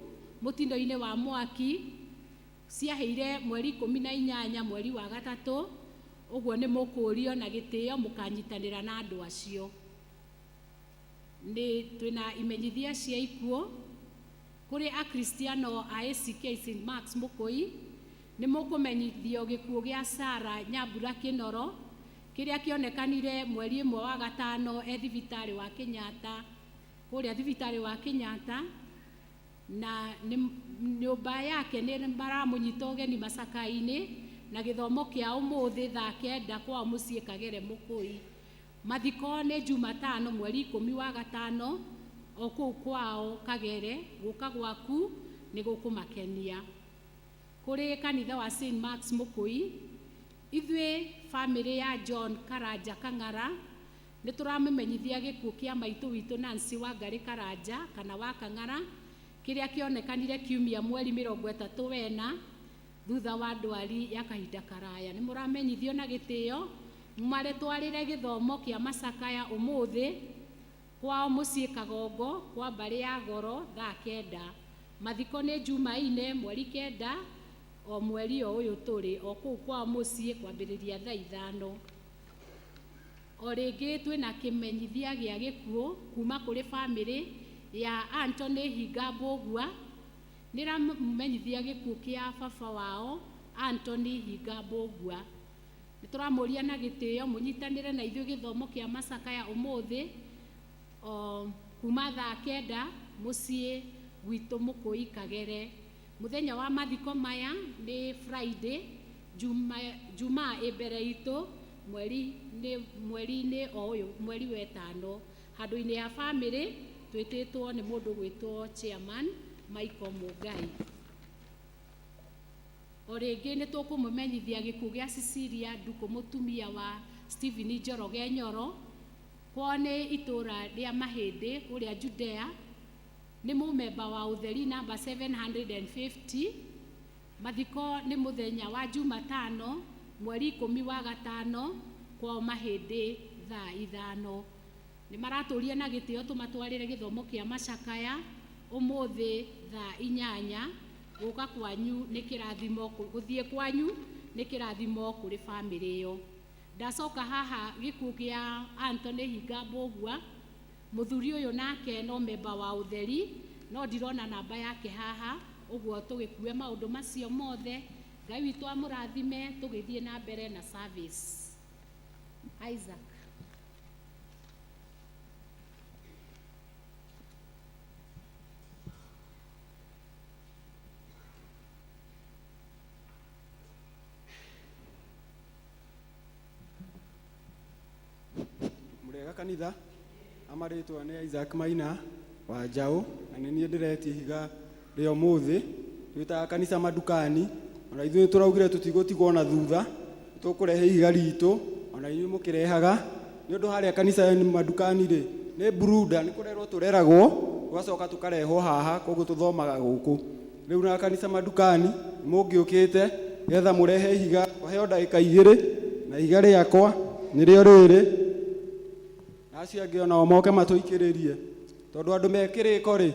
mũtino-inĩ wa mwaki. Ciahĩire mweri 18 mweri wa gatatũ. Ũguo nĩ mũkũrio na gĩtĩo mũkanyitanĩra na andũ acio. Nĩ twĩna imenyithia cia ikuũ kũrĩ akristiano a ACK St Mark's Mũkũi. Nĩ mũkũmenyithio gĩkuũ gĩa Sara Nyambura Kĩnoro kĩrĩa kĩonekanire mweri 1 wa gatano e thibitarĩ wa Kenyatta, kũrĩa thibitarĩ wa Kenyatta, na nyũmba yake nĩ maramũnyita ũgeni macaka-inĩ na gĩthomo kĩa ũmũthĩ thaa 9 kwao mũciĩ Kagere Mũkũi. Mathiko nĩ Jumatano mweri 10 wa gatano o kũu kwao Kagere. Gũka gwaku nĩ gũkũmakenia. Kũrĩ kanitha wa St Mark's Mũkũi, ithuĩ bamĩrĩ ya John Karanja Kang'ara nĩ tũramũmenyithia gĩkuũ kĩa maitũ witũ Nancy Wangarĩ Karanja kana wa Kang'ara kĩrĩa kĩonekanire kiumia mweri 34 thutha wa ndwari ya kahinda karaya. Nĩ mũramenyithio na gĩtĩo marĩtwarĩre gĩthomo kĩa macakaya ũmũthĩ kwao mũciĩ Kagongo kwa mbarĩ ya Goro thaa 9. Mathiko nĩ Jumaine mweri 9 o mweri o ũyũ tũrĩ o kũu kwao mũciĩ kwambĩrĩria thaa 5. O rĩngĩ twĩna kĩmenyithia gĩa gĩkuũ kuma kũrĩ bamĩrĩ ya Anthony Hinga Mbũgua. Nĩ ĩramũmenyithia gĩkuũ kĩa baba wao Anthony Hinga Mbũgua. Nĩ tũramũria na gĩtĩo mũnyitanĩre na ithuĩ gĩthomo kĩa macakaya ũmũthĩ o kuma thaa 9 mũciĩ gwitũ Mũkũi Kagere. Mũthenya wa mathiko maya nĩ Friday, Jumaa ĩ mbere itũ, mweri-inĩ o ũyũ, mweri wa ĩtano, handũ-inĩ ya bamĩrĩ twĩtĩtwo nĩ mũndũ gwĩtwo chairman Michael Mũngai. O rĩngĩ nĩ tũkũmũmenyithia gĩkuũ gĩa Cecilia Ndukũ mũtumia wa Stephen Njoroge Nyoro. Kwao nĩ itũra rĩa Mahĩndĩ kũrĩa Judea. Nĩ mũmemba wa ũtheri namba 750. Mathiko nĩ mũthenya wa Jumatano mweri 10 wa gatano kwao Mahĩndĩ thaa 5. Nĩ maratũria na gĩtĩo tũmatwarĩre gĩthomo kĩa macakaya ũmũthĩ thaa 8. Gũka kwanyu nĩ kĩrathimo, gũthiĩ kwanyu nĩ kĩrathimo kũrĩ bamĩrĩ ĩyo. Ndacoka haha gĩkuũ kĩa Anthony Hinga Mbũgua, mũthuri ũyũ nake no memba wa ũtheri, no ndirona namba yake haha. Ũguo tũgĩkue maũndũ macio mothe. Ngai witũ amũrathime tũgĩthiĩ na mbere na service. Isaac. Mũrĩega kanitha, amarĩtwa nĩ Isaac Maina wa Njaũ, na nĩ niĩ ndĩretia ihiga rĩa ũmũthĩ. Twĩtaga kanitha madukani, ona ithuĩ tũraugire tũtigũtigwo na thutha, tũkũrehe ihiga ritũ, ona inyuĩ mũkĩrehaga, nĩ ũndũ harĩa kanitha madukani rĩ, nĩ buruda, nĩ kũrerwo tũreragwo, tũgacoka tũkarehwo haha, koguo tũthomaga gũkũ. Rĩu na kanitha madukani, mũngĩũkĩte, nĩgetha mũrehe ihiga, ũheo ndagĩka 2, na ihiga rĩakwa nĩrĩo rĩrĩ, na acio angĩ onao moke matũikĩrĩrie, tondũ andũ me kĩrĩko rĩ,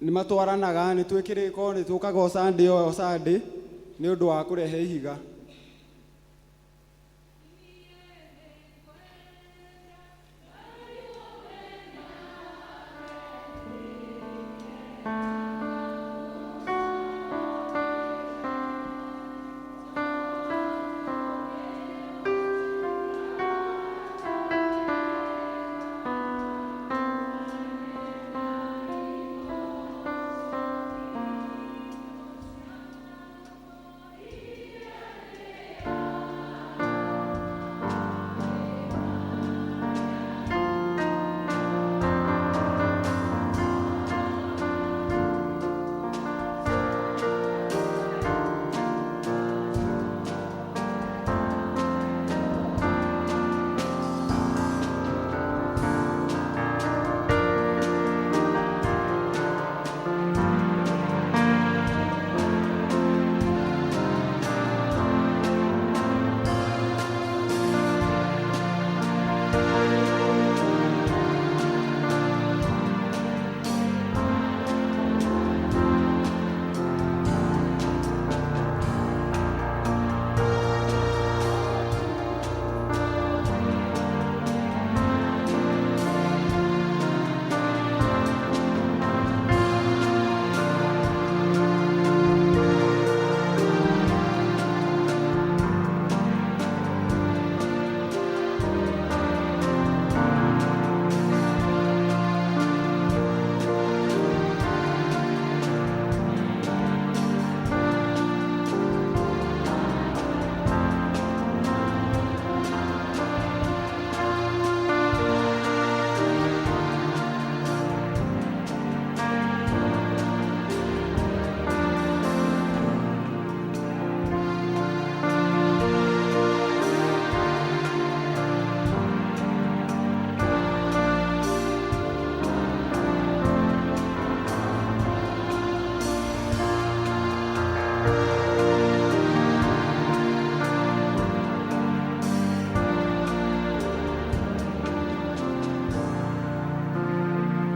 Nĩ matwaranaga, nĩ twĩ kĩrĩko, nĩ tũkaga o Sunday o Sunday nĩ ũndũ wa kũrehe ihiga.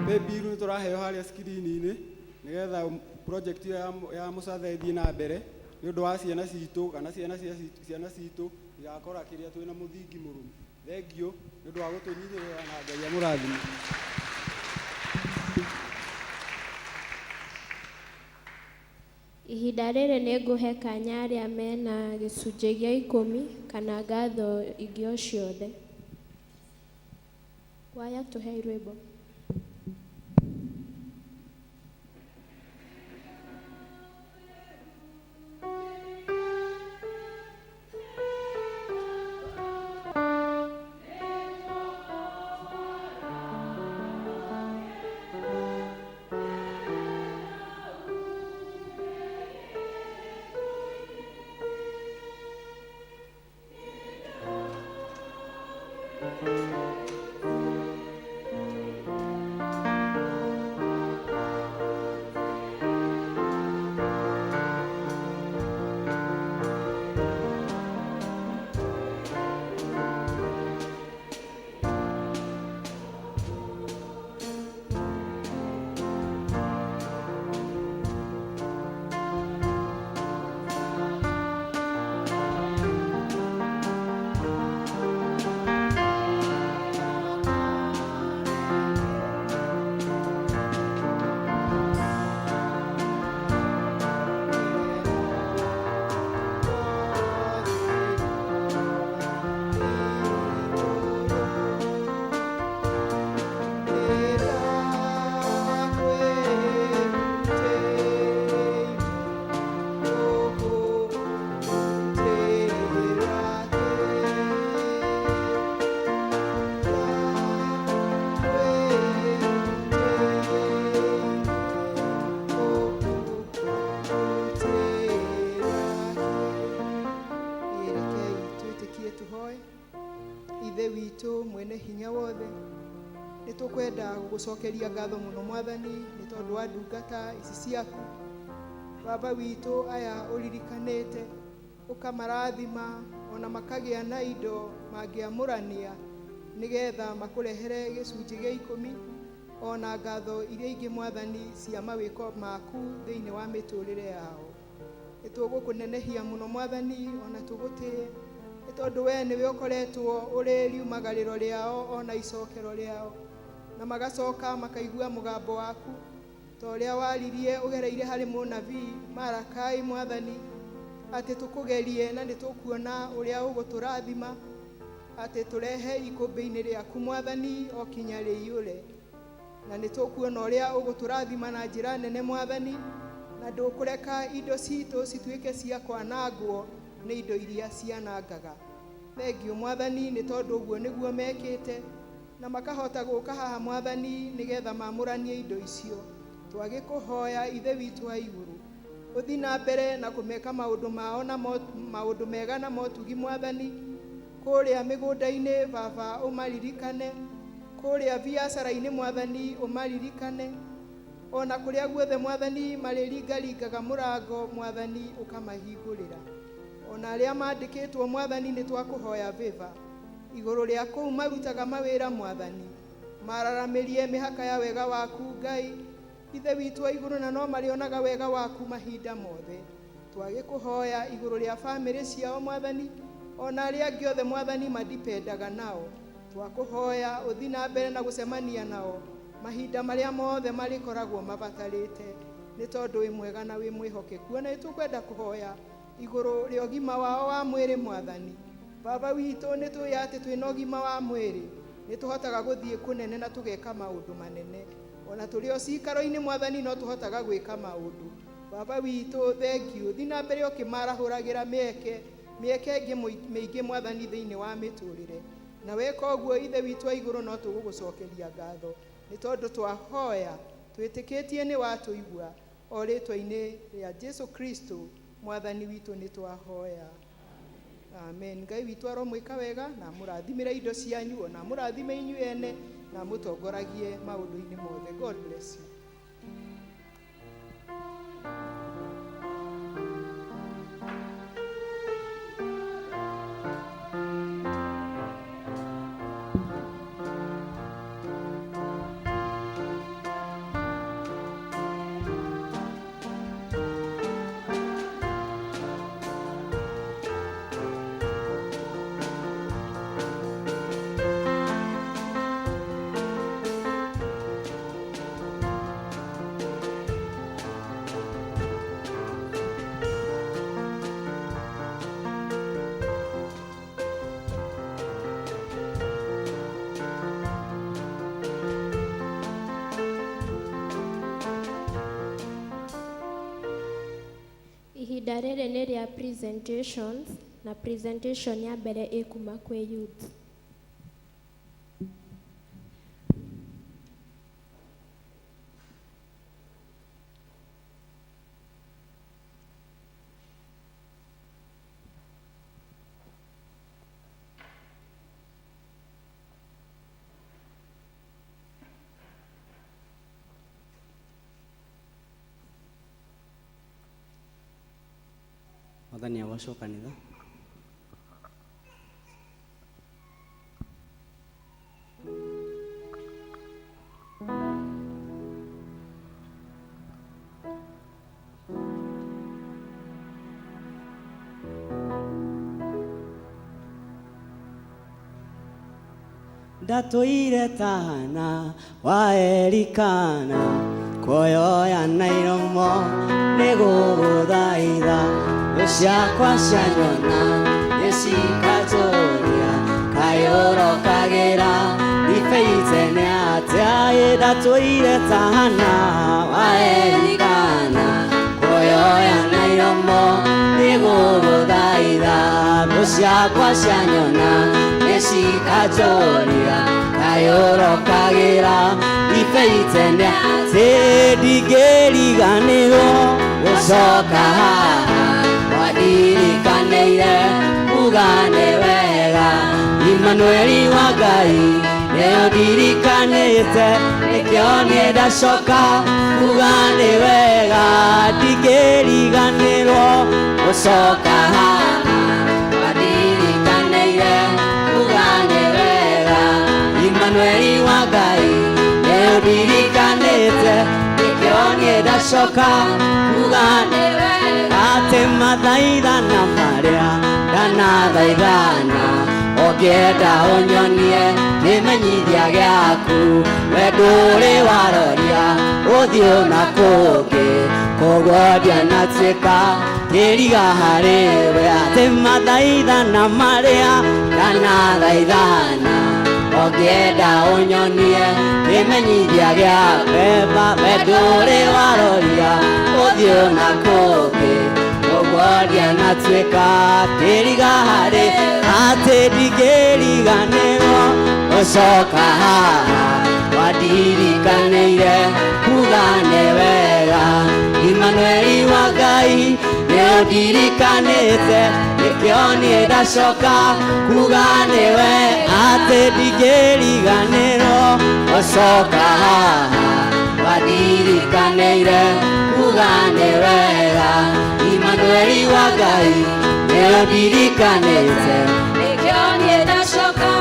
Paybill nĩ tũraheo harĩa screen-inĩ nĩgetha project ĩyo ya mũcatha ĩthiĩ na mbere nĩ ũndũ wa ciana citũ kana ciana cia ciana citũ igakora kĩrĩa twĩna mũthingi mũrũmu. Thengiũ nĩ ũndũ wa gũtũnyitĩrĩra na Ngai amũrathime. Ihinda rĩrĩ nĩ ngũhe kanya arĩa mena gĩcunjĩ gĩa 10 kana ngatho ingĩ o ciothe. Kwaya tũhei rwĩmbo. Rekei twĩtĩkie tũhoe. Ithe witũ mwene hinya wothe, nĩ tũkwenda gũgũcokeria ngatho mũno Mwathani nĩ tondũ wa ndungata ici ciaku. Baba witũ aya ũririkanĩte ũkamarathima ona makagĩa na indo mangĩamũrania nĩgetha makũrehere gĩcunjĩ gĩa 10. Ona ngatho iria ingĩ Mwathani cia mawĩko maku thĩinĩ wa mĩtũrĩre yao. Nĩ tũgũkũnenehia mũno Mwathani, ona tũgũtĩe, nĩ tondũ we nĩwe ũkoretwo ũrĩ riumagarĩro rĩao ona icokero rĩao, na magacoka makaigua mũgambo waku ta ũrĩa waririe ũgereire harĩ mũnabii Marakai. Mwathani, atĩ tũkũgerie na nĩ tũkuona ũrĩa ũgũtũrathima, atĩ tũrehe ikũmbĩ-inĩ rĩaku Mwathani o kinya rĩiyũre, na nĩ tũkuona ũrĩa ũgũtũrathima na njĩra nene Mwathani, na ndũkũreka indo citũ cituĩke cia kwanangwo nĩ indo iria cianangaga. Thengiũ Mwathani, nĩ tondũ ũguo nĩguo mekĩte na makahota gũka haha Mwathani, nĩgetha mamũranie indo icio. Twagĩkũhoya Ithe witũ wa igũrũ, ũthi na mbere na kũmeka maũndũ mao na maũndũ mega na motugi Mwathani. Kũrĩa mĩgũnda-inĩ Baba ũmaririkane, kũrĩa biacara-inĩ Mwathani ũmaririkane, ona kũrĩa guothe Mwathani marĩringaringaga mũrango Mwathani ũkamahingũrĩra. Ona arĩa mandĩkĩtwo Mwathani, nĩ twakũhoya favor igũrũ rĩa kũu marutaga mawĩra Mwathani, mararamĩrie mĩhaka ya wega waku Ngai Ithe witũ wa igũrũ, na no marĩonaga wega waku mahinda mothe. Twagĩkũhoya igũrũ rĩa bamĩrĩ ciao Mwathani, ona arĩa angĩ othe Mwathani madipendaga nao, twakũhoya ũthi na mbere na gũcemania nao mahinda marĩa mothe marĩkoragwo mabatarĩte, nĩ tondũ wĩ mwega na wĩ mwĩhokeku. Ona nĩ tũkwenda kũhoya igũrũ rĩa ũgima wao wa mwĩrĩ Mwathani. Baba witũ, nĩ tũĩ atĩ twĩna ũgima wa mwĩrĩ nĩ tũhotaga gũthiĩ kũnene na tũgeka maũndũ manene. Ona tũrĩ o cikaro-inĩ Mwathani, no tũhotaga gwĩka maũndũ. Baba witũ, thengiũ, thi na mbere ũkĩmarahũragĩra mĩeke mĩeke ĩngĩ mĩingĩ Mwathani thĩinĩ wa mĩtũrĩre, na weka ũguo Ithe witũ wa igũrũ, no tũgũgũcokeria ngatho, nĩ tondũ twahoya twĩtĩkĩtie nĩ watũigua. O rĩtwa-inĩ rĩa Jesu Kristo Mwathani witũ nĩ twahoya, amen. Ngai witũ aromwĩka wega na amũrathimĩre indo cianyu, ona amũrathime inyuĩ ene, na amũtongoragie maũndũ-inĩ mothe. God bless you. Ihinda rĩrĩ nĩ rĩa presentations, na presentation ya mbere ĩkuma kwĩ youth. Mwathani agocwo kanitha. Ndatũire tana wa Elikana, kuoyoya na iromo nĩgũgũthaitha. Thũ ciakwa cianyona nĩcikanjũria, kaĩ ũrokagĩra ndibei tene atĩa? Ĩ ndatũire tana wa Elikana, kuoyoya na iromo nĩgũgũthaitha. Thũ ciakwa cianyona nĩcikanjũria, kaĩ ũrokagĩra ndibei tene atĩ? Ndingĩriganĩrwo gũcoka haha wandirikanĩire kuga nĩ wega. Imanueli wa Ngai nĩyo ndirikanĩte, nĩkĩo niĩ ndacoka kuga nĩ wega. Ndingĩriganĩrwo gũcoka haha wandirikanĩire kuga nĩ wega. Imanueli wa Ngai nĩyo Nĩũndirikanĩte nĩkĩo niĩ ndacoka kuga atĩ mathaithana marĩa ndanathaithana ũngĩenda ũnyonie kĩmenyithia gĩaku we ndũrĩ waroria ũthiũ na kũngĩ koguo ndianatuĩka kĩriga harĩ we atĩ mathaithana marĩa ndanathaithana ũngĩenda ũnyonie kĩmenyithia gĩaku we ndũrĩ waroria ũthiũ na kũngĩ koguo ndianatuĩka kĩriga harĩ atĩ ndingĩriganĩrwo gũcoka haha wandirikanĩire kuga nĩ wega Imanueli wa Ngai nĩũndirikanĩte nĩkĩo niĩ ndacoka kuga nĩwe atĩ ndingĩriganĩrwo gũcoka haha wandirikanĩire kuga nĩ wega Imanueli wa Ngai nĩũndirikanĩte nĩkĩo niĩ ndacoka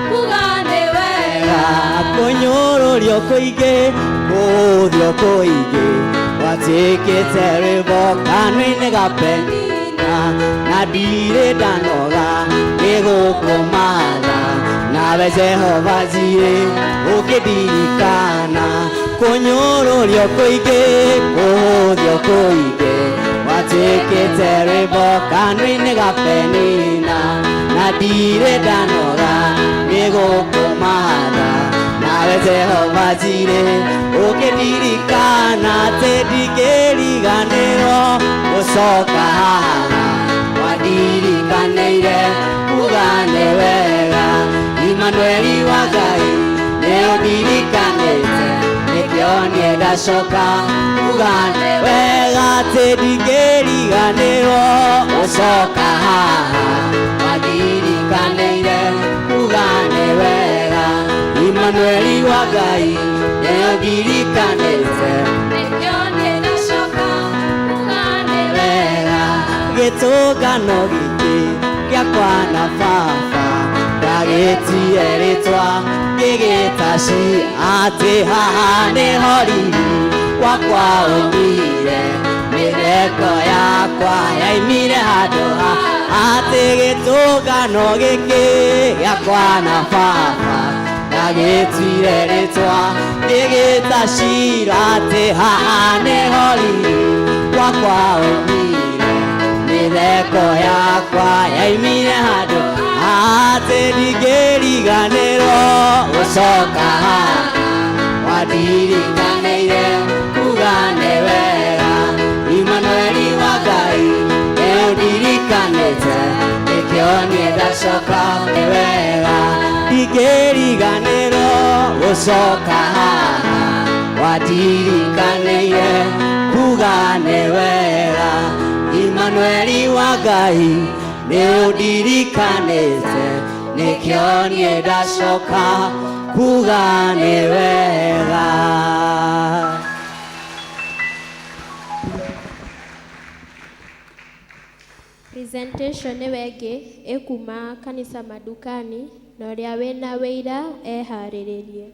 kuga nĩ wega kũnyũrũrio kũingĩ kũũthio kũingĩ gwatuĩkĩte rwĩmbo kanua-inĩ ga Penina na ndirĩ ndanoga nĩ gũkũmatha nawe Jehova Jirĩ ũkĩndirikana kũnyũrũrio kũingĩ kũũthio kũingĩ gwatuĩkĩte rwĩmbo kanua-inĩ ga Penina na ndirĩ ndanoga nĩ gũkũmatha nawe Jehova Jirĩ ũkĩndirikana atĩ ndingĩriganĩrwo gũcoka haha wandirikanĩire kuga nĩ wega Imanueli wa Ngai nĩũndirikanĩte nĩkĩo niĩ ndacoka kuga nĩ wega atĩ ndingĩriganĩrwo gũcoka haha wandirikanĩire kuga nĩ wega Imanueli wa Ngai nĩũndirikanĩte nĩkĩo niĩ ndacoka kuga nĩ wega gĩtũngano gĩkĩ gĩakwa na baba ndagĩtie rĩtwa ngĩgĩta ci atĩ haha nĩho riri wakwa ũmire mĩtheko yakwa yaimire handũ ha atĩ gĩtũngano gĩkĩ gĩakwa na baba ndagĩtuire rĩtwa ngĩgĩta cira atĩ haha nĩho riri wakwa ũmire mĩtheko yakwa yaimire handũ atĩ ndingĩriganĩrwo gũcoka haha wandirikanĩire kuga nĩ wega Imanueli wa Ngai nĩũndirikanĩte nĩkĩo niĩ ndacoka nĩ wega ndingĩriganĩrwo gũcoka haha wandirikanĩire kuga nĩ wega Imanueli wa Ngai nĩũndirikanĩte nĩkĩo niĩ ndacoka kuga nĩ wega. Presentation ĩyo ĩngĩ ĩkuma kanitha madukani na ũrĩa wĩna wĩira eharĩrĩrie.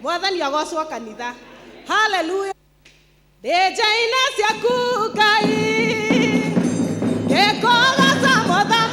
Mwathani agocwo kanitha. Haleluya. Ndejaine ciaku Ngai ngĩkũgoca Mwathani.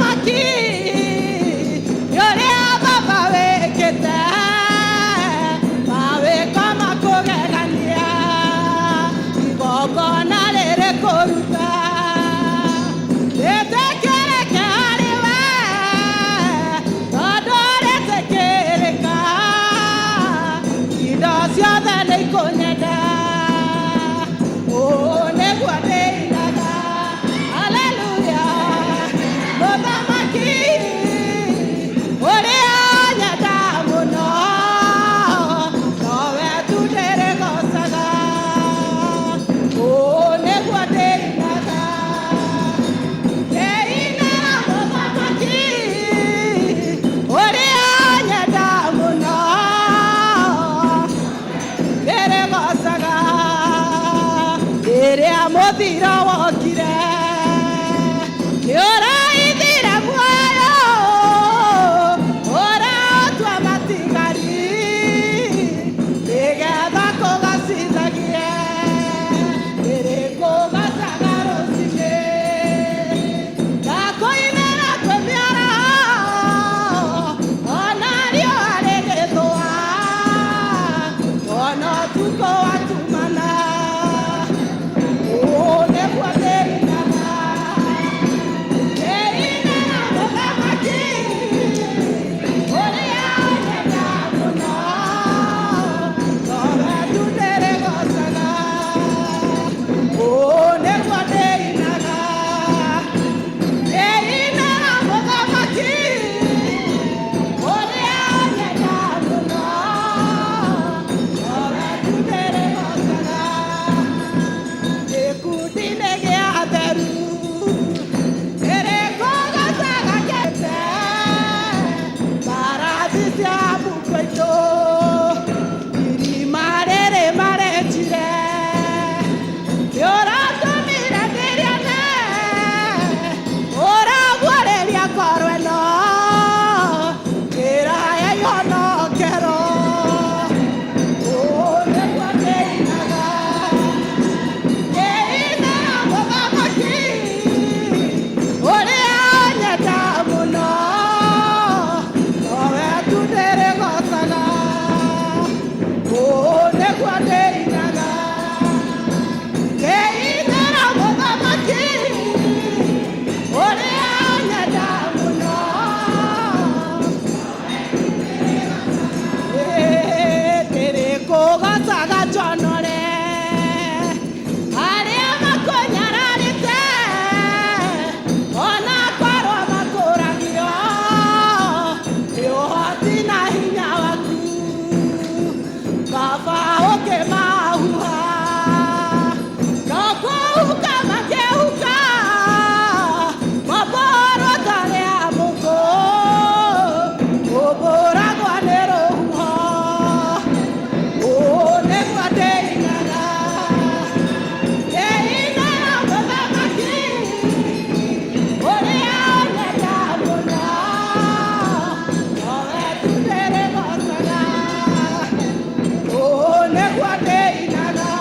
Rĩrĩa mũthiro wokire nĩũraithire muoyo ũratua matigari nĩgetha kũgacithagie ndĩrĩkũgacaga rũcinĩ ndakũinĩra kwĩ mĩaraho ona riũa rĩgĩthũa ona ũtukũ watumana ũũ nĩguo ndĩinaga ndĩinaga mũthamaki ũrĩa nyenda mũno nowe tu ndĩrĩgocaga ũũ nĩguo ndĩinaga ndĩinaga mũthamaki ũrĩa nyenda mũno nowe tu ndĩrĩgocaga gĩkundi-inĩ gĩa atheru ndĩrĩkũgocaga kete mbarathi cia mũkwaitũ irima rĩrĩ marenjire nĩũratũmire ndĩrĩone ũraguũrĩria ngoro ĩno njĩra ya ihonokero ũũ nĩguo ndĩinaga ndĩinaga mũthamaki ũrĩa nyenda mũno nowe tu ndĩrĩgocaga ũũ nĩguo ndĩinaga ndĩinaga mũthamaki ũrĩa nyenda mũno ndĩrĩkũgocaga njonore arĩa makũnyararĩte ona korwo makũragio nĩ ũhoti na hinya waku baba ũkĩmahuha no kũhuka makĩhuka maborwo ta rĩa mũkũ ũbũragwo nĩ rũhuho ũũ nĩguo ndĩinaga ndĩinaga mũthamaki ũrĩa nyenda mũno nowe tu ndĩrĩgocaga ũũ nĩguo ndĩinaga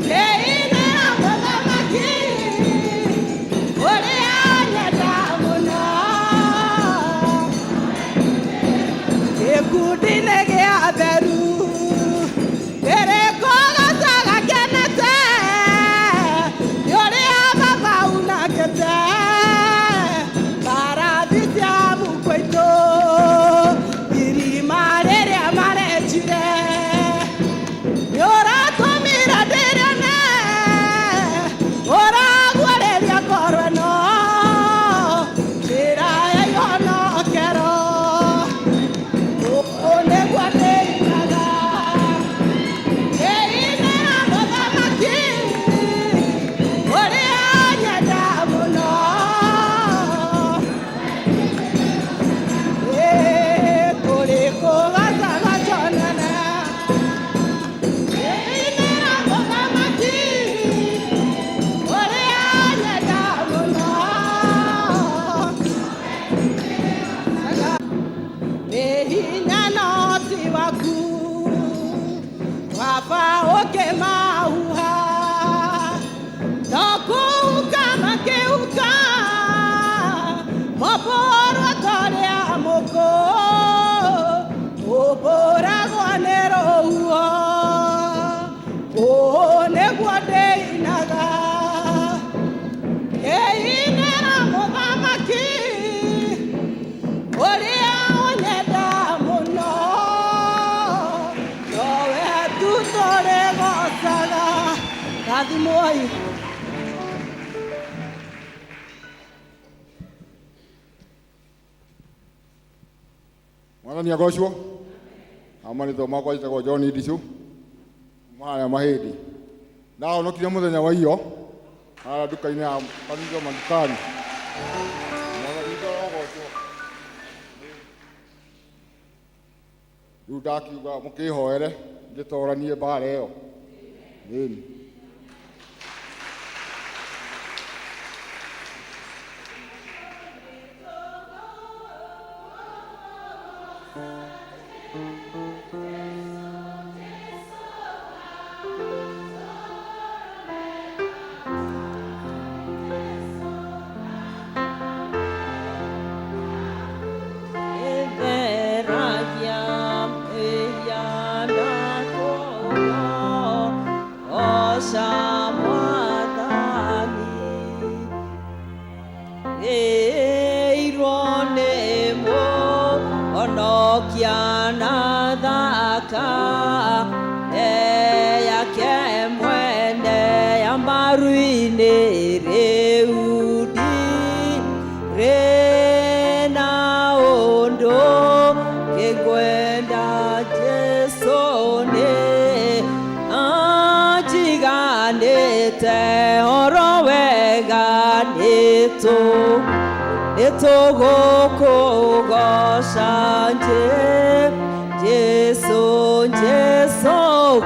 ndĩinaga mũthamaki ũrĩa nyenda mũno gĩkundi-inĩ gĩa atheru ndĩrĩkũgocaga kenete nĩ ũrĩa baba unakĩte mbarathi cia mũkwaitũ irima rĩrĩa marenjire nĩ ũratũmire ndĩrĩone ũraguũrĩria ngoro ĩno njĩra ya ihonokero ũũ nĩguo ndĩinaga ndĩinaga mũthamaki ũrĩa nyenda mũno kũrĩ kũgacaga njonene ndĩinaga mũthamaki ũrĩa nyenda mũno nĩ hinya no ti waku baba ũkĩmahuha no kũhuka makĩhuka maborwo ta rĩa mũkũ ũbũragwo nĩ rũhuho ũũ nĩguo ndĩinaga ndĩinĩra mũthamaki ũrĩa ũnyenda mũno nowe tu tũrĩgocaga rathimwoi. Mwathani agocwo. Amarĩtwa makwa njĩtagwo John Ndichu kuma harĩa Mahĩndĩ. Ndahonokire mũthenya wa iyo harĩa nduka-inĩ ya kanitha madukani. Mwathani witũ arogocwo. Rĩu ndakiuga mũkĩhoere ngĩtoranie mbara ĩyo. Ĩni. Nĩngũkũgoca Mwathani. Ĩirwo nĩ Mũhonokia na thakame yake mwene ya maru-inĩ rĩu ndirĩ na ũndũ kĩngwenda Jesũ nĩ anjiganĩte oro wega nĩtũgũkũgoca Jesũ Jesũ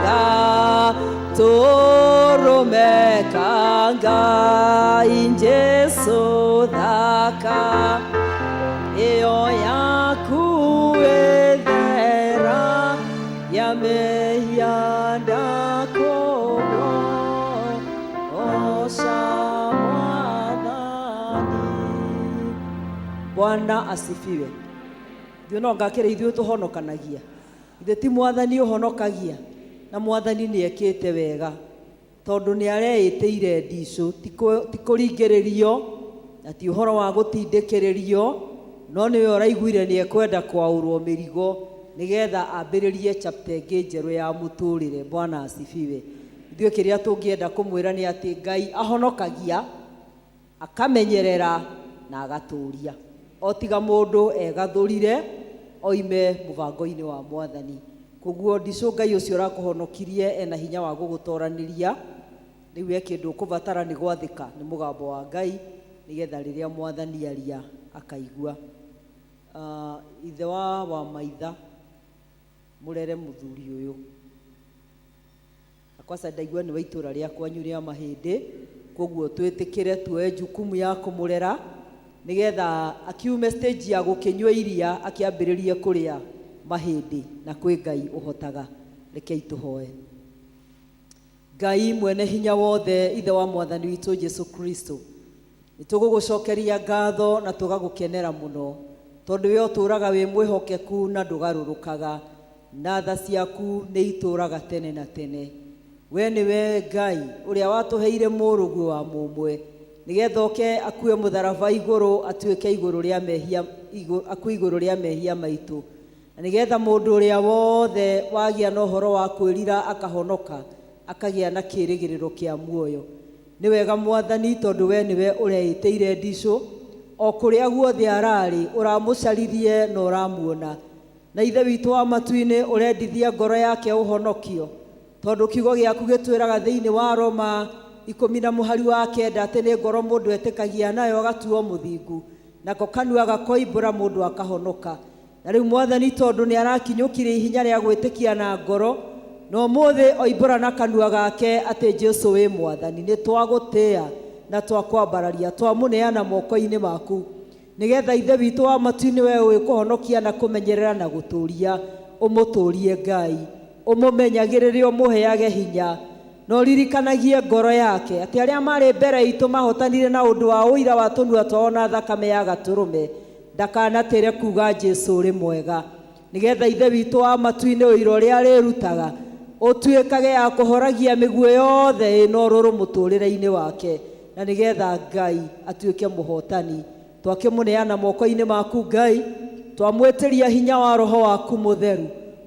gatũrũme ka Ngai Jesũ thaka ĩyo yaku ĩthera ya mehia ndakũgoca Mwathani. Bwana asifiwe. Ithuĩ no ngakĩrĩ ithuĩ tũhonokanagia. Ithe ti Mwathani ũhonokagia, na Mwathani nĩ ekĩte wega tondũ nĩ areĩtĩire ndicũ, ti kũringĩrĩrio na ti ũhoro wa gũtindĩkĩrĩrio, no nĩwe ũraiguire nĩ ekwenda kwaũrwo mĩrigo nĩgetha ambĩrĩrie chapter ĩngĩ njerũ ya mũtũrĩre. Bwana asifiwe. Ithuĩ kĩrĩa tũngĩenda kũmwĩra nĩ atĩ Ngai ahonokagia, akamenyerera na agatũria, o tiga mũndũ egathũrire oime mũbango-inĩ wa Mwathani. Koguo ndicũ Ngai ũcio ũrakũhonokirie ena hinya wa gũgũtoranĩria. Rĩu we kĩndũ ũkũbatara nĩ gwathĩka nĩ mũgambo wa Ngai nĩgetha rĩrĩa Mwathani aria akaigua. Ithe wa maitha mũrere mũthuri ũyũ akwaca ndaigua nĩ wa itũra rĩa kwanyu rĩa mahĩndĩ, koguo twĩtĩkĩre tuoe jukumu ya kũmũrera nĩgetha akiume stage ya gũkĩnyua iria akĩambĩrĩrie kũrĩa mahĩndĩ, na kwĩ Ngai ũhotaga. Rekei tũhoe. Ngai mwene hinya wothe, ithe wa Mwathani witũ Jesu Kristo, nĩtũgũgũcokeria ngatho na tũgagũkenera mũno tondũ we ũtũũraga wĩ mwĩhokeku na ndũgarũrũkaga, na tha ciaku nĩ itũũraga tene na tene. We nĩwe Ngai ũrĩa watũheire mũrũguo wa mũmwe nĩgetha oke akue mũtharaba igũrũ, atuĩke igũrũ rĩa mehia, akue igũrũ rĩa mehia maitũ, na nĩgetha mũndũ ũrĩa wothe wagĩa na ũhoro wa kwĩrira akahonoka, akagĩa na kĩĩrĩgĩrĩro kĩa muoyo. Nĩ wega Mwathani tondũ we nĩwe ũreĩtĩire ndicũ, o kũrĩa guothe ararĩ ũramũcaririe na ũramuona. Na Ithe witũ wa matu-inĩ ũrendithia ngoro yake ũhonokio, tondũ kiugo gĩaku gĩtwĩraga thĩinĩ wa Roma 10 na mũhari wa 9 atĩ nĩ ngoro mũndũ etĩkagia nayo agatuo mũthingu, nako kanua gakoimbũra mũndũ akahonoka. Na rĩu Mwathani tondũ nĩ arakinyũkirie ihinya rĩa gwĩtĩkia na ngoro, na ũmũthĩ oimbũra na kanua gake atĩ Jesũ wĩ Mwathani, nĩ twagũtĩĩa na twakwambararia, twamũneana moko-inĩ maku nĩgetha Ithe witũ wa matu-inĩ we ũĩ kũhonokia na kũmenyerera na gũtũũria, ũmũtũũrie Ngai, ũmũmenyagĩrĩre, ũmũheage hinya, na ũririkanagie ngoro yake atĩ arĩa marĩ mbere itũ mahotanire na ũndũ wa ũira wa tũnua twao na thakame ya gatũrũme, ndakanatĩre kuga Jesũ ũrĩ mwega, nĩgetha Ithe witũ wa matu-inĩ ũira ũrĩa arĩrutaga ũtuĩkage ya kũhoragia mĩguĩ yothe ĩna ũrũrũ mũtũũrĩre-inĩ wake, na nĩgetha Ngai atuĩke mũhotani. Twakĩmũneana moko-inĩ maku Ngai, twamwĩtĩria hinya wa Roho waku mũtheru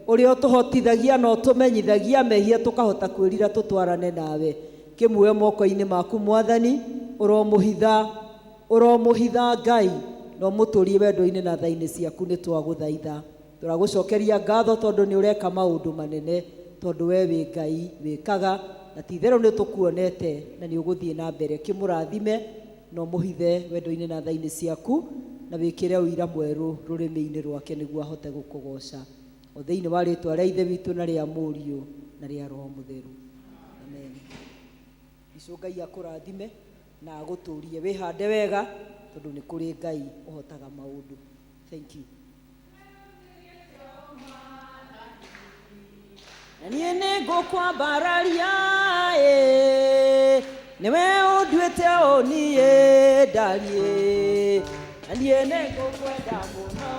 ũrĩa ũtũhotithagia na ũtũmenyithagia mehia tũkahota kwĩrira tũtwarane nawe. Kĩmuoe moko-inĩ maku Mwathani, ũromũhitha, ũromũhitha Ngai, na ũmũtũrie wendo-inĩ na tha-inĩ ciaku. Nĩ twagũthaitha, tũragũcokeria ngatho tondũ nĩ ũreka maũndũ manene, tondũ we wĩ Ngai wĩkaga, na ti-itherũ nĩ tũkuonete na nĩ ũgũthiĩ na mbere. Kĩmũrathime na ũmũhithe wendo-inĩ na tha-inĩ ciaku, na wĩkĩre ũira mwerũ rũrĩmĩ-inĩ rwake nĩguo ahote gũkũgoca. O thĩinĩ wa rĩtwa rĩa Ithe witũ na rĩa Mũriũ na rĩa Roho Mũtheru. Amen. Icũ Ngai akũrathime na agũtũrie, wĩhande wega tondũ nĩ kũrĩ Ngai ũhotaga maũndũ. Thank you. Na niĩ nĩngũkwambararia, ĩ, nĩwe ũnduĩte ũũ niĩ ndariĩ, na niĩ nĩngũkwenda mũno.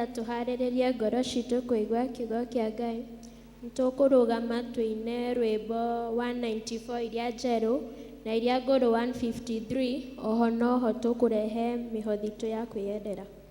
Nĩgetha tũharĩrĩrie ngoro citũ kũigua kiugo kĩa Ngai, nĩtũkũrũgama tũine rwĩmbo 194 iria njerũ na iria ngũrũ 153. Oho noho tũkũrehe mĩhothi itũ ya kwĩyendera. Tondũ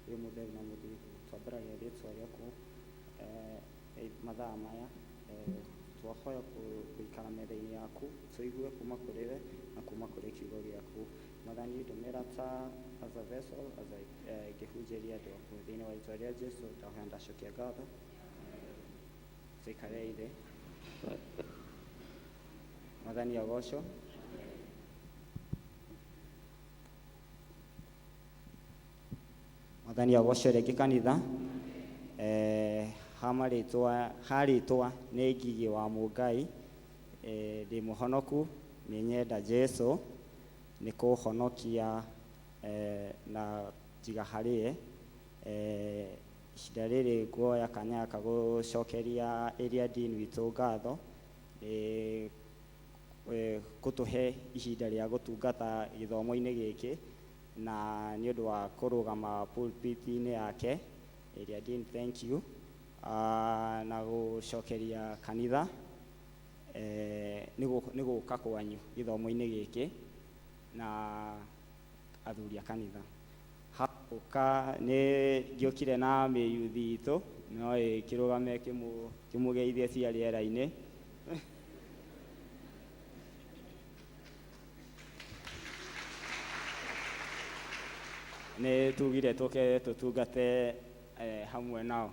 Wĩ mũtheru na mũthingu. Twambaragia rĩtwa rĩaku mathaa maya, twahoya gũikara metha-inĩ yaku, tũigue kuma kũrĩ we na kuma kũrĩ kiugo gĩaku. Mwathani, ndũmĩra ta as a vessel as I ngĩhunjĩria andũ aku. Thĩinĩ wa rĩtwa rĩa Jesu ndahoya ndacokia ngatho. Tũikare thĩ. Mwathani agocwo. Mwathani agocwo rĩngĩ kanitha. Ha marĩtwa, ha rĩtwa nĩ Ngigĩ wa Mũngai. Ndĩ mũhonoku, nĩ nyenda Jesu, nĩ kũhonokia na njiga harĩ ye. Ihinda rĩrĩ nguoya kanya gaka gũcokeria area dean witũ ngatho nĩ gũtũhe ihinda rĩa gũtungata gĩthomo-inĩ gĩkĩ, na nĩ ũndũ wa kũrũgama pulpit-inĩ yake. Area dean, thank you. Na gũcokeria kanitha nĩ gũka kwanyu gĩthomo-inĩ gĩkĩ na athuri a kanitha. Haũka nĩ ngĩũkire na mĩyuthi itũ, no ĩkĩrũgame kĩmũgeithie cia rĩera-inĩ. Nĩ tugire tũke tũtungate hamwe nao.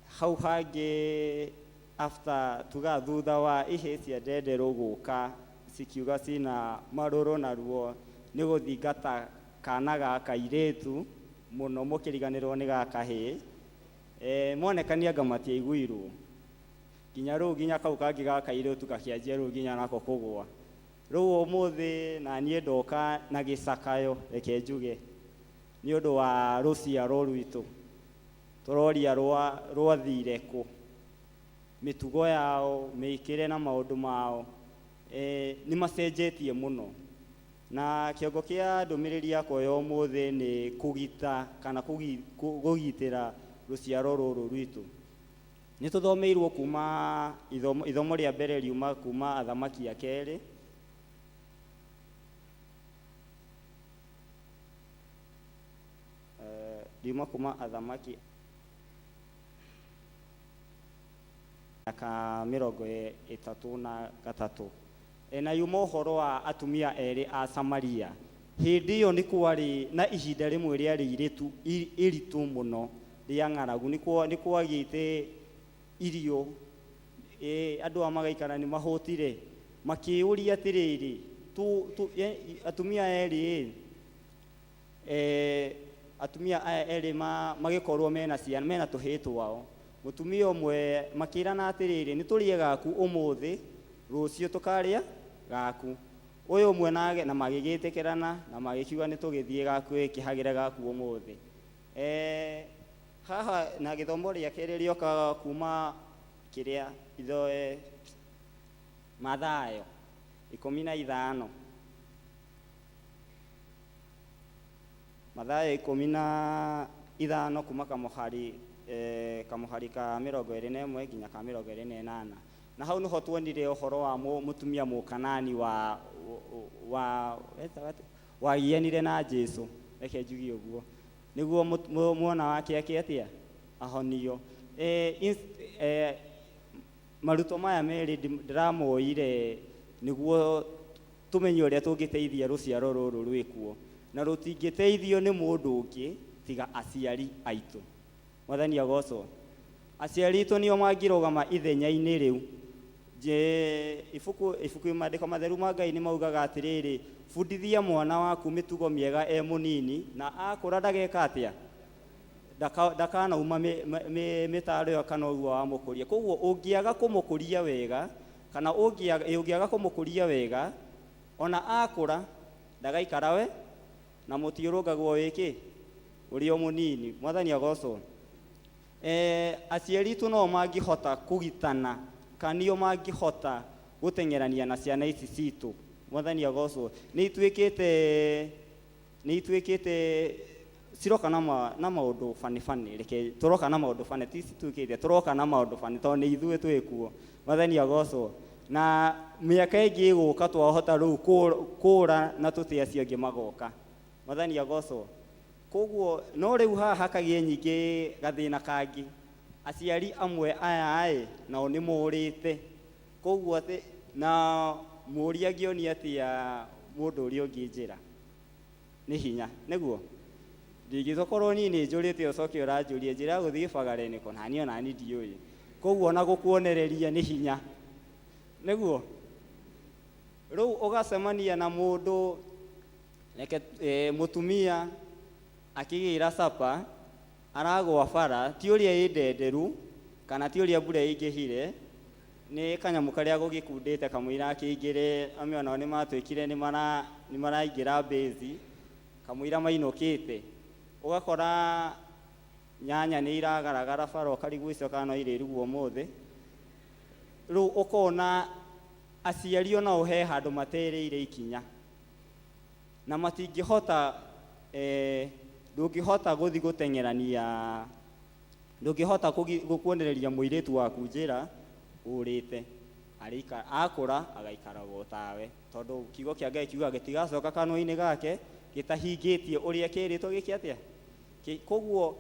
Hau hangĩ after tuga thutha wa ihĩĩ cia ndenderũ gũka cikiuga cina marũrũ na ruo nĩ gũthingata kana ga kairĩtu mũno mũkĩriganĩrwo nĩ ga kahĩĩ. Monekania anga matiaiguirwo nginya rĩu, nginya kau kangĩ ga kairĩtu gakĩanjia rĩu nginya nako kũgũa. Rĩu ũmũthĩ na niĩ ndoka na gĩcakayo, reke njuge, nĩ ũndũ wa rũciaro rwitũ. Tũroria rwathire kũ, mĩtugo yao, mĩikĩre na maũndũ mao nĩ macenjetie mũno. Na kĩongo kĩa ndũmĩrĩri yakwa ya ũmũthĩ nĩ kũgita kana kũgitĩra rũciaro rũrũ rwitũ. Nĩ tũthomeirwo kuma ithomo rĩa mbere riuma kuma Athamaki a kerĩ. Riuma kuma Athamaki ka 33. Na yuma ũhoro wa atumia erĩ a Samaria. Hĩndĩ ĩyo nĩ kwarĩ na ihinda rĩmwe rĩarĩ iritũ mũno rĩa ng'aragu. Nĩ kwagĩte irio, andũ aya magaikara nĩ mahũtire. Makĩũria atĩrĩrĩ, atumia erĩ, atumia aya erĩ magĩkorwo mena ciana, mena tũhĩĩ twao. Mũtumia ũmwe makĩrana atĩrĩrĩ, nĩ tũrĩe gaku ũmũthĩ, rũciũ tũkarĩa gaku. Ũyũ ũmwe na magĩgĩtĩkĩrana na magĩkiuga nĩ tũgĩthiĩ gaku, kĩhagĩre gaku ũmũthĩ. Haha na gĩthomo rĩa kerĩ rĩokaga kuma kĩrĩa ithoe Mathayo 15. Mathayo 15 kuma kamũhari ka 21 nginya ka 28. Na hau nĩho tuonire ũhoro wa mũtumia Mũkanani wagianire na Jesu, reke njuge ũguo, nĩguo mwana wake ake atĩa ahonio. Marutwo maya merĩ ndĩramoire nĩguo tũmenye ũrĩa tũngĩteithia rũciaro rũrũ rwĩkuo, na rũtingĩteithio nĩ mũndũ ũngĩ tiga aciari aitũ. Mwathani agocwo. Aciari aitũ nĩo mangĩrũgama ithenya-inĩ rĩu. Ibuku maandĩko matheru ma Ngai nĩ maugaga atĩrĩrĩ, bundithia mwana waku mĩtugo mĩega e mũnini, na akũra ndageka atĩa, ndakanauma mĩtaro ĩyo kana ũguo wamũkũria. Koguo ũngĩaga kũmũkũria wega, kana ũngĩaga kũmũkũria wega, ona akũra ndagaikara we, na mũtiũrũngagwo wĩkĩ ũrĩ o mũnini. Mwathani agocwo. Aciari aitũ no mangĩhota kũgitana, kana nĩo mangĩhota gũteng'erania na ciana ici citũ. Mwathani agocwo. Nĩ ituĩkĩte ciroka na maũndũ bani bani, reke tũroka na maũndũ bani, ti cituĩkĩte, tũroka na maũndũ bani tondũ nĩ ithuĩ twĩkuo. Mwathani agocwo. Na mĩaka ĩngĩ ĩgũka twahota rĩu kũra na tũte acio angĩ magoka. Mwathani agocwo. Koguo no rĩu haha hakagĩe nyingĩ gathĩna kangĩ, aciari amwe aya ĩ nao nĩ morĩte, koguo atĩ na mũũria angĩonia atĩa mũndũ ũrĩa ũngĩ njĩra nĩ hinya, nĩguo ndingĩtokorwo niĩ nĩ njũrĩte ũcoke ũranjũria njĩra ya gũthiĩ gĩbagare nĩkũ, na niĩ ona niĩ ndiũĩ, koguo ona gũkuonereria nĩ hinya, nĩguo rĩu ũgacemania na mũndũ reke mũtumia akĩgĩra capa aragwa bara, ti ũrĩa ĩ ndenderu kana ti ũrĩa mbura ĩingĩhire, nĩ kanyamũ karĩa gũgĩkundĩte kamũira akĩingĩre, amwe onao nĩ matuĩkire nĩ maraingĩra mbĩzi kamũira mainũkĩte, ũgakora nyanya nĩ iragaragara bara ũkarigwo icio kana no irĩrugwo ũmũthĩ. Rĩu ũkona aciari onao he handũ materĩire ikinya na matingĩhota ndũngĩhota gũthiĩ gũteng'erania, ndũngĩhota gũkuonereria mũirĩtu waku njĩra ũrĩte, akũra agaikaraga o tawe, tondũ kiugo kĩa Ngai kiugaga gĩtigacoka kanua-inĩ gake gĩtahingĩtie ũrĩa kĩrĩtwo gĩke atĩa. Koguo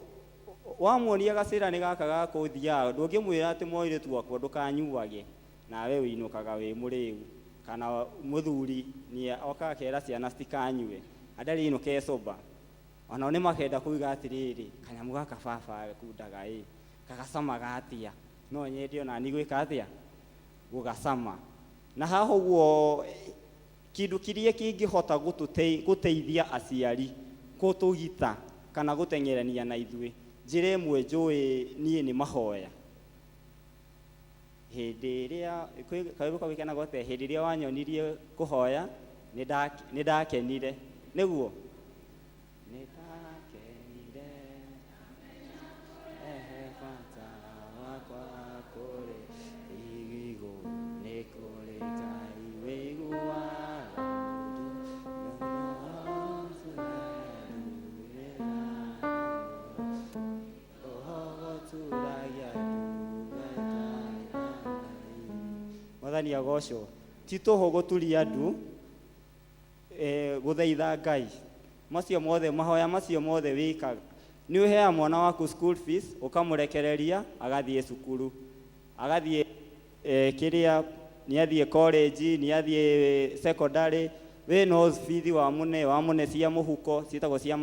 wamuonia gacĩra nĩ gaka ga kũthiaga, ndũngĩmwĩra atĩ mũirĩtu wakwa ndũkanyuage nawe ũinũkaga wĩ mũrĩu, kana mũthuri nĩ okaga akera ciana citikanyue andarĩ inũke sober, onao nĩ makenda kuiga atĩrĩrĩ, kanyamũ gaka baba gakundaga ĩ gagacamaga atĩa, no nyende ona niĩ gwĩka atĩa gũgacama. Na haha ũguo kĩndũ kĩrĩa kĩngĩhota gũteithia aciari gũtũgita kana gũteng'erania na ithuĩ, njĩra ĩmwe njũĩ niĩ nĩ mahoya. Hĩndĩ ĩrĩa karwĩmbo kau gĩkenagwo atĩa, hĩndĩ ĩrĩa wanyonirie kũhoya nĩ ndakenire, nĩguo nĩ ndakenire ehe bata wakwa kũrĩ igũ nĩ kũrĩ Ngai wĩiguaga Mwathani agocwo. Ti tũhũ gũturia ndu gũthaitha Ngai, macio mothe mahoya macio mothe wĩkaga nĩ ũheaga mwana waku school fees ũkamũrekereria agathiĩ cukuru, agathiĩ kĩrĩa nĩ athiĩ college, nĩ athiĩ secondary, wĩ no bithi wa mũne cia mũhuko ciĩtagwo cia